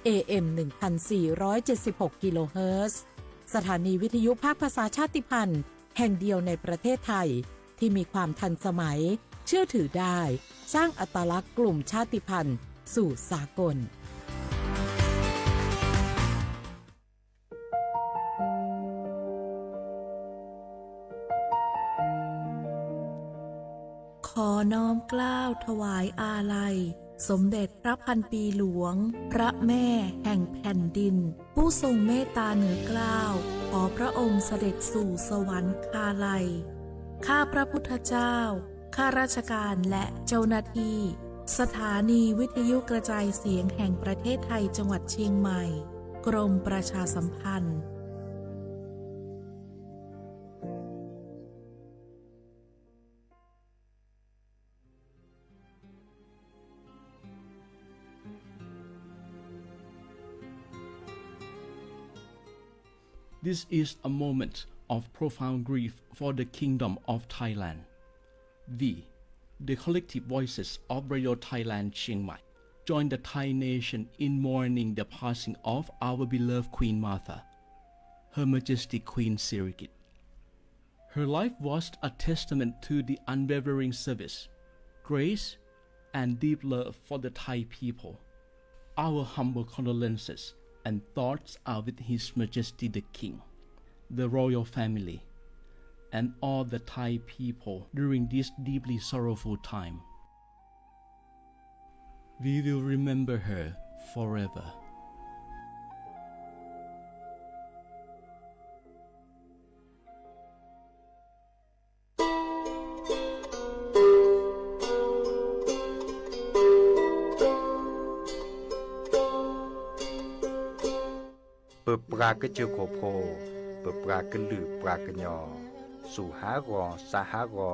เอ เอ็ม หนึ่งพันสี่ร้อยเจ็ดสิบหก กิโลเฮิรตซ์ สถานีวิทยุภาคภาษาชาติพันธุ์แห่งเดียวในประเทศไทย ที่มีความทันสมัย เชื่อถือได้ สร้างอัตลักษณ์กลุ่มชาติพันธุ์สู่สากล ขอน้อมเกล้าถวายอาลัย สมเด็จพระพันปีหลวง พระแม่แห่งแผ่นดิน ผู้ทรงเมตตาเหนือเกล้า ขอพระองค์เสด็จสู่สวรรคาลัย ข้าพระพุทธเจ้า ข้าราชการและเจ้าหน้าที่ สถานีวิทยุกระจายเสียงแห่งประเทศไทยจังหวัดเชียงใหม่ กรมประชาสัมพันธ์ This is a moment of profound grief for the Kingdom of Thailand. We, the collective voices of Radio Thailand Chiang Mai, join the Thai nation in mourning the passing of our beloved Queen Mother, Her Majesty Queen Sirikit. Her life was a testament to the unwavering service, grace, and deep love for the Thai people. Our humble condolences and thoughts are with His Majesty the King, the royal family, and all the Thai people during this deeply sorrowful time. We will remember her forever. เปิดปราก็เจอโขโพ เปิดปราก็หลืบปรากระยอ สูหากอสาหากอ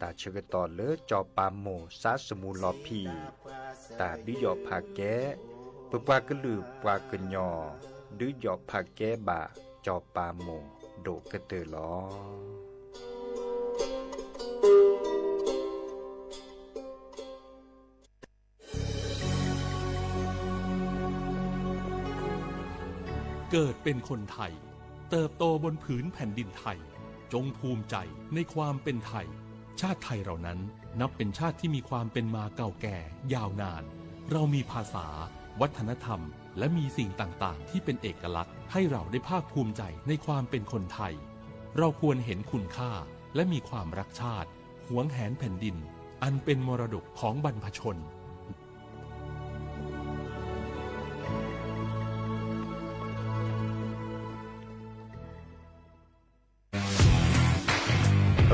ตาเชิงกระต่อเลิศจอปาโมสาสมูลอพี ตาดื้อยอผาแก้ เปิดปราก็หลืบปรากระยอ ดื้อยอผาแก้บะ จอปาโมโดดกระเตอลอ เกิดเป็นคนไทย เติบโตบนผืนแผ่นดินไทย จงภูมิใจในความเป็นไทย ชาติไทยเรานั้นนับเป็นชาติที่มีความเป็นมาเก่าแก่ยาวนาน เรามีภาษา วัฒนธรรม และมีสิ่งต่างๆ ที่เป็นเอกลักษณ์ ให้เราได้ภาคภูมิใจในความเป็นคนไทย เราควรเห็นคุณค่าและมีความรักชาติ หวงแหนแผ่นดิน อันเป็นมรดกของบรรพชน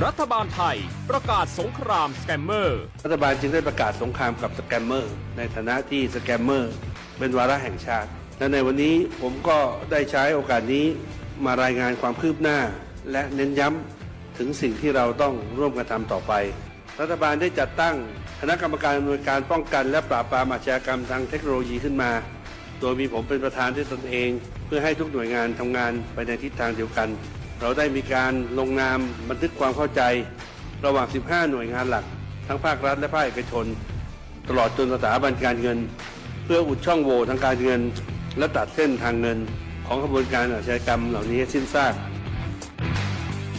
รัฐบาลไทยประกาศสงครามสแกมเมอร์ รัฐบาลจึงได้ประกาศสงครามกับสแกมเมอร์ ในฐานะที่สแกมเมอร์เป็นวาระแห่งชาติ และในวันนี้ผมก็ได้ใช้โอกาสนี้มารายงานความคืบหน้า และเน้นย้ำถึงสิ่งที่เราต้องร่วมกันทำต่อไป รัฐบาลได้จัดตั้งคณะกรรมการอำนวยการป้องกันและปราบปรามอาชญากรรมทางเทคโนโลยีขึ้นมา โดยมีผมเป็นประธานด้วยตนเอง เพื่อให้ทุกหน่วยงานทำงานไปในทิศทางเดียวกัน เราได้มีการลงนามบันทึกความเข้าใจ ระหว่าง สิบห้า หน่วยงานหลัก ทั้งภาครัฐและภาคเอกชน ตลอดจนสถาบันการเงิน เพื่ออุดช่องโหว่ทางการเงินและตัดเส้นทางเงินของขบวนการอาชญากรรมเหล่านี้ให้สิ้นซาก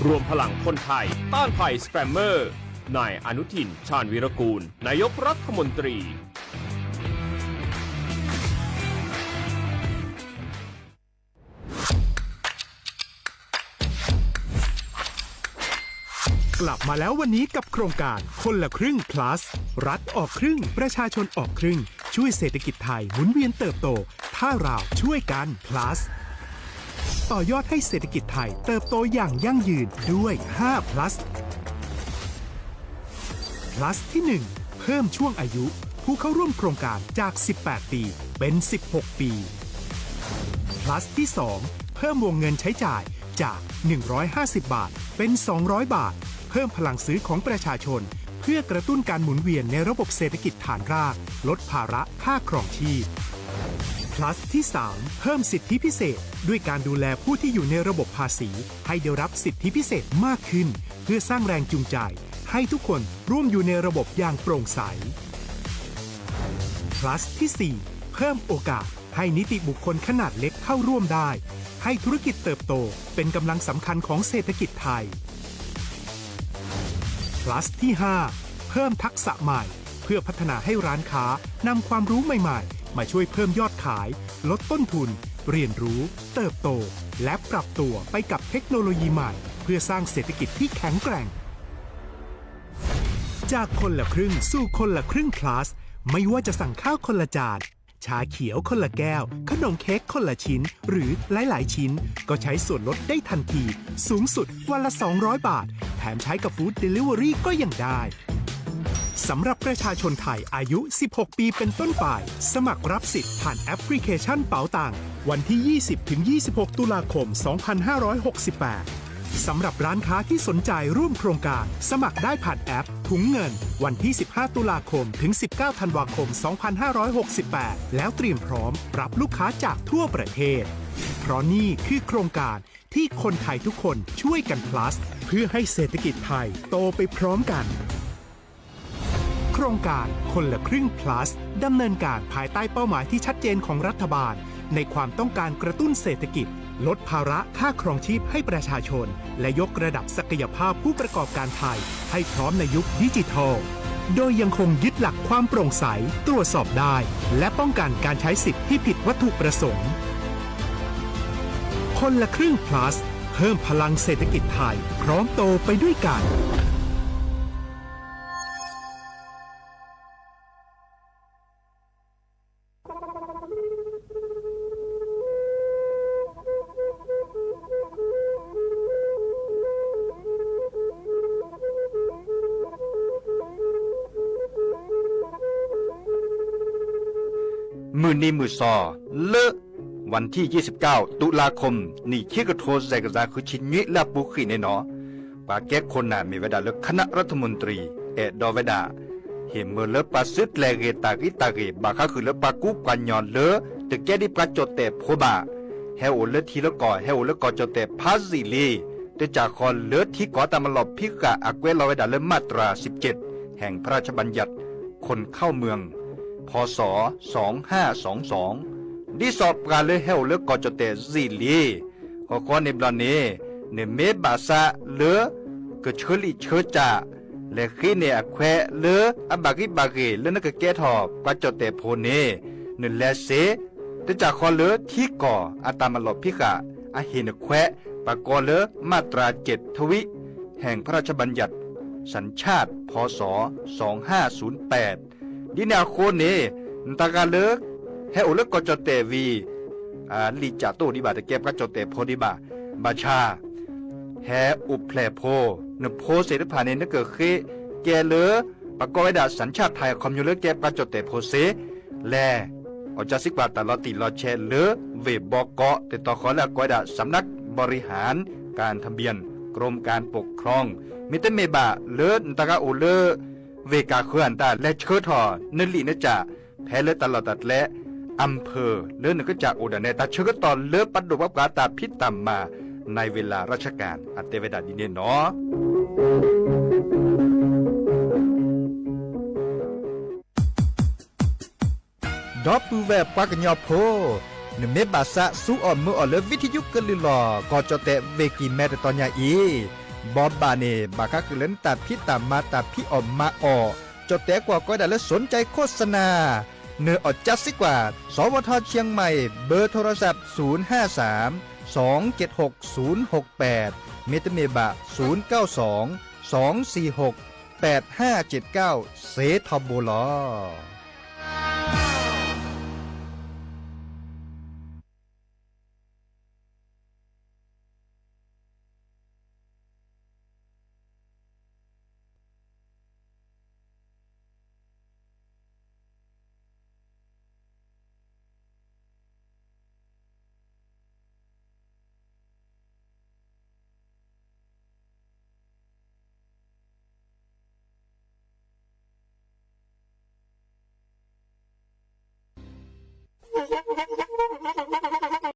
รวมพลังคนไทยต้านภัยสแกมเมอร์ นายอนุทิน ชาญวีรกูล นายกรัฐมนตรี กลับมาแล้ววันนี้กับโครงการคนละครึ่ง plus รัฐออกครึ่ง ประชาชนออกครึ่ง ช่วยเศรษฐกิจไทยหมุนเวียนเติบโต ถ้าเราช่วยกัน plus ต่อยอดให้เศรษฐกิจไทยเติบโตอย่างยั่งยืนด้วย ห้า plus plus ที่ หนึ่ง เพิ่มช่วงอายุผู้เข้าร่วมโครงการจาก สิบแปด ปี เป็น สิบหก ปี plus ที่ สอง เพิ่มวงเงินใช้จ่ายจาก หนึ่งร้อยห้าสิบ บาท เป็น สองร้อย บาท เพิ่มพลังซื้อของประชาชน เพื่อกระตุ้นการหมุนเวียนในระบบเศรษฐกิจฐานราก ลดภาระค่าครองชีพ plus ที่ สาม เพิ่มสิทธิพิเศษ ด้วยการดูแลผู้ที่อยู่ในระบบภาษี ให้ได้รับสิทธิพิเศษมากขึ้น เพื่อสร้างแรงจูงใจ ให้ทุกคนร่วมอยู่ในระบบอย่างโปร่งใส plus ที่ สี่ เพิ่มโอกาสให้นิติบุคคลขนาดเล็กเข้าร่วมได้ ให้ธุรกิจเติบโตเป็นกำลังสำคัญของเศรษฐกิจไทย plus ที่ ห้า เพิ่มทักษะใหม่ เพื่อพัฒนาให้ร้านค้านำความรู้ใหม่ๆ มาช่วยเพิ่มยอดขาย ลดต้นทุน เรียนรู้ เติบโต และปรับตัวไปกับเทคโนโลยีใหม่ เพื่อสร้างเศรษฐกิจที่แข็งแกร่ง จากคนละครึ่งสู่คนละครึ่ง plus ไม่ว่าจะสั่งข้าวคนละจาน ชาเขียวคนละแก้ว ขนมเค้กคนละชิ้น หรือหลายๆ ชิ้น ก็ใช้ส่วนลดได้ทันที สูงสุดวันละ สองร้อย บาท แถมใช้กับ Food Delivery ก็ยังได้ สำหรับประชาชนไทยอายุ สิบหก ปีเป็นต้นไป สมัครรับสิทธิ์ผ่านแอปพลิเคชันเป๋าตัง วันที่ ยี่สิบ ถึง ยี่สิบหก ตุลาคม สองพันห้าร้อยหกสิบแปด สำหรับร้านค้าที่สนใจร่วมโครงการ สมัครได้ผ่านแอปถุงเงิน วันที่ สิบห้า ตุลาคม ถึง สิบเก้า ธันวาคม สองพันห้าร้อยหกสิบแปด แล้วเตรียมพร้อมรับลูกค้าจากทั่วประเทศ เพราะนี่คือโครงการที่คนไทยทุกคนช่วยกัน plus เพื่อให้เศรษฐกิจไทยโตไปพร้อมกัน โครงการคนละครึ่ง plus ดำเนินการภายใต้เป้าหมายที่ชัดเจนของรัฐบาล ในความต้องการกระตุ้นเศรษฐกิจ ลดภาระค่าครองชีพให้ประชาชน และยกระดับศักยภาพผู้ประกอบการไทย ให้พร้อมในยุคดิจิทัล โดยยังคงยึดหลักความโปร่งใส ตรวจสอบได้ และป้องกันการใช้สิทธิ์ที่ผิดวัตถุประสงค์ คนละครึ่ง plus เพิ่มพลังเศรษฐกิจไทย พร้อมโตไปด้วยกัน မုၢ်နံၤမုၢ်သီ လႄႈ วันที่ ยี่สิบเก้า ตุลาคม နှစ်ခြိုင်ကထိ သၢၵ်ၢၼ်း ဃု ဆံနွံ လၢပူၤဃိန့ၣ်နီၤ ပှၤကဲခိၣ်နၢ်မ့ၢ်ဝဲဒၣ်လၢ คณะรัฐมนตรี အဲၣ်ဒိးဝဲဒၣ် ဟ့ၣ်မၢလၢပှၤစုတလဲၤဂ့ၤတၢ်ဂ့ၢ်တၢ်ဂ့ၢ် ဘၣ်ဃးဃုာ်လၢပှၤကူပှၤညီလၢ တကဲဒ်ပှၤကၠီၣ်တဲၣ်ဖိဘၣ် ဟဲအိၣ်လၢထံလၢကီၢ် ဟဲအိၣ်လၢကီၢ်ကၠီၣ်တဲၣ်ဖးယံာ်လံ တၢ်ကစီၣ်ဃီလၢထံကီၢ်တၢ်မၤလီၢ်ဖံးဃာ် အကွဲးလီၤဝဲဒၣ်လၢ มาตราสิบเจ็ด แห่งพระราชบัญญัติคนเข้าเมือง พ.ศ. สองห้าสองสอง ဒ်သိးပှၤလၢဟဲအိၣ်လၢကီၢ်ကၠီၣ်တဲၣ်ယံာ်လံ ဃီဃီန့ၣ်ဘျီန့ၣ် နမ့ၢ်ဘၣ်သးလၢ ကဆၢလံၣ်ဆၢကၠၣ် လဲၤဃ့န့ၢ်အခွဲးလၢ အဘၣ်ဂံၢ်ဘၣ်ဂ့ၤလၢနကကဲထီၣ် ပှၤကၠီၣ်တဲၣ်ဖိန့ၣ် နလဲၤစ့ တၢ်ကစီၣ်ဃီလၢထံကီၢ်အတၢ်မၤလီၢ်ဖံးဃာ် အဟ့ၣ်နခွဲး ပှၤကိးလၢ มาตราเจ็ด ทวิ แห่งพระราชบัญญัติ สัญชาติ พ.ศ. สองห้าศูนย์แปด ဒ်န့ၣ်အဃိန့ၣ် နတၢ်ဂၤလၢ ဟဲအိၣ်လၢကီၢ်ကၠီၣ်တဲၣ်ဝံၤ လံာ်ကၠၣ်တိၣ်ဒံးဘၣ် တကဲပှၤကၠီၣ်တဲၣ်ဖိဒံးဘၣ် ဘၣ်ဆၣ် ဟဲအိၣ်ဖျဲၣ်ဖိ နဖိသ့ၣ်တဖၣ်န့ၣ် နကဃ့ကဲလၢ ပှၤကိးဝဲဒၣ် สัญชาติไทย ခီပညီလၢကဲပှၤကၠီၣ်တဲၣ်ဖိစ့ လဲၣ် အီၣ်ကၠၢစံးကွၢ်တၢ်လီၤတံၢ်လီၤဆဲးလၢ ဝ့ၢ်ဘီကီး တၢ်ကစီၣ်ဃီလၢအကိးဝဲဒၣ် สำนักบริหารการทะเบียน กรมการปกครอง မ့တမ့ၢ်ဘၣ်လၢ နတၢ်ဂၤအိၣ်လၢ ဝ့ၢ်ကၢ်ဃၢၤအတၢ် လဲၤဆှၢထီၣ် နလံာ်နကၠၣ် ဖဲလၢတၢ်လီၢ်တၢ်ကျဲ อำเภอ လၢနကစၢ်အိၣ်ဒၣ်နဲ တၢ်ဆၢကတီၢ်လၢပဒိၣ်ပှၤပှၤတၢ်ဖံးတၢ်မၤ ในเวลาราชการ အတဲဝဲဒၣ်ဒ်န့ၣ်နီၤ. Cov pw ve pab kws nyo pho, nws meb bas xab xub os mub os lawv vib thib yub kaw lwm los koj cov tes ve kis me rau toj nyaj ib, npov bas nes bas khab kws lawv tas phib tas mas tas phib os mas os, cov tes kuas koj dam lawv sov ncai khos xa nas, nws os cab xib kuas sov vaj thoj Chiang Mai, npawb thoo rov xab xu hab xaam xoov cet hok xoov hok pem, meb teb meb bas xoov kauj xoov xoov xi hok pem haj cet kauj, xev thoj npua los.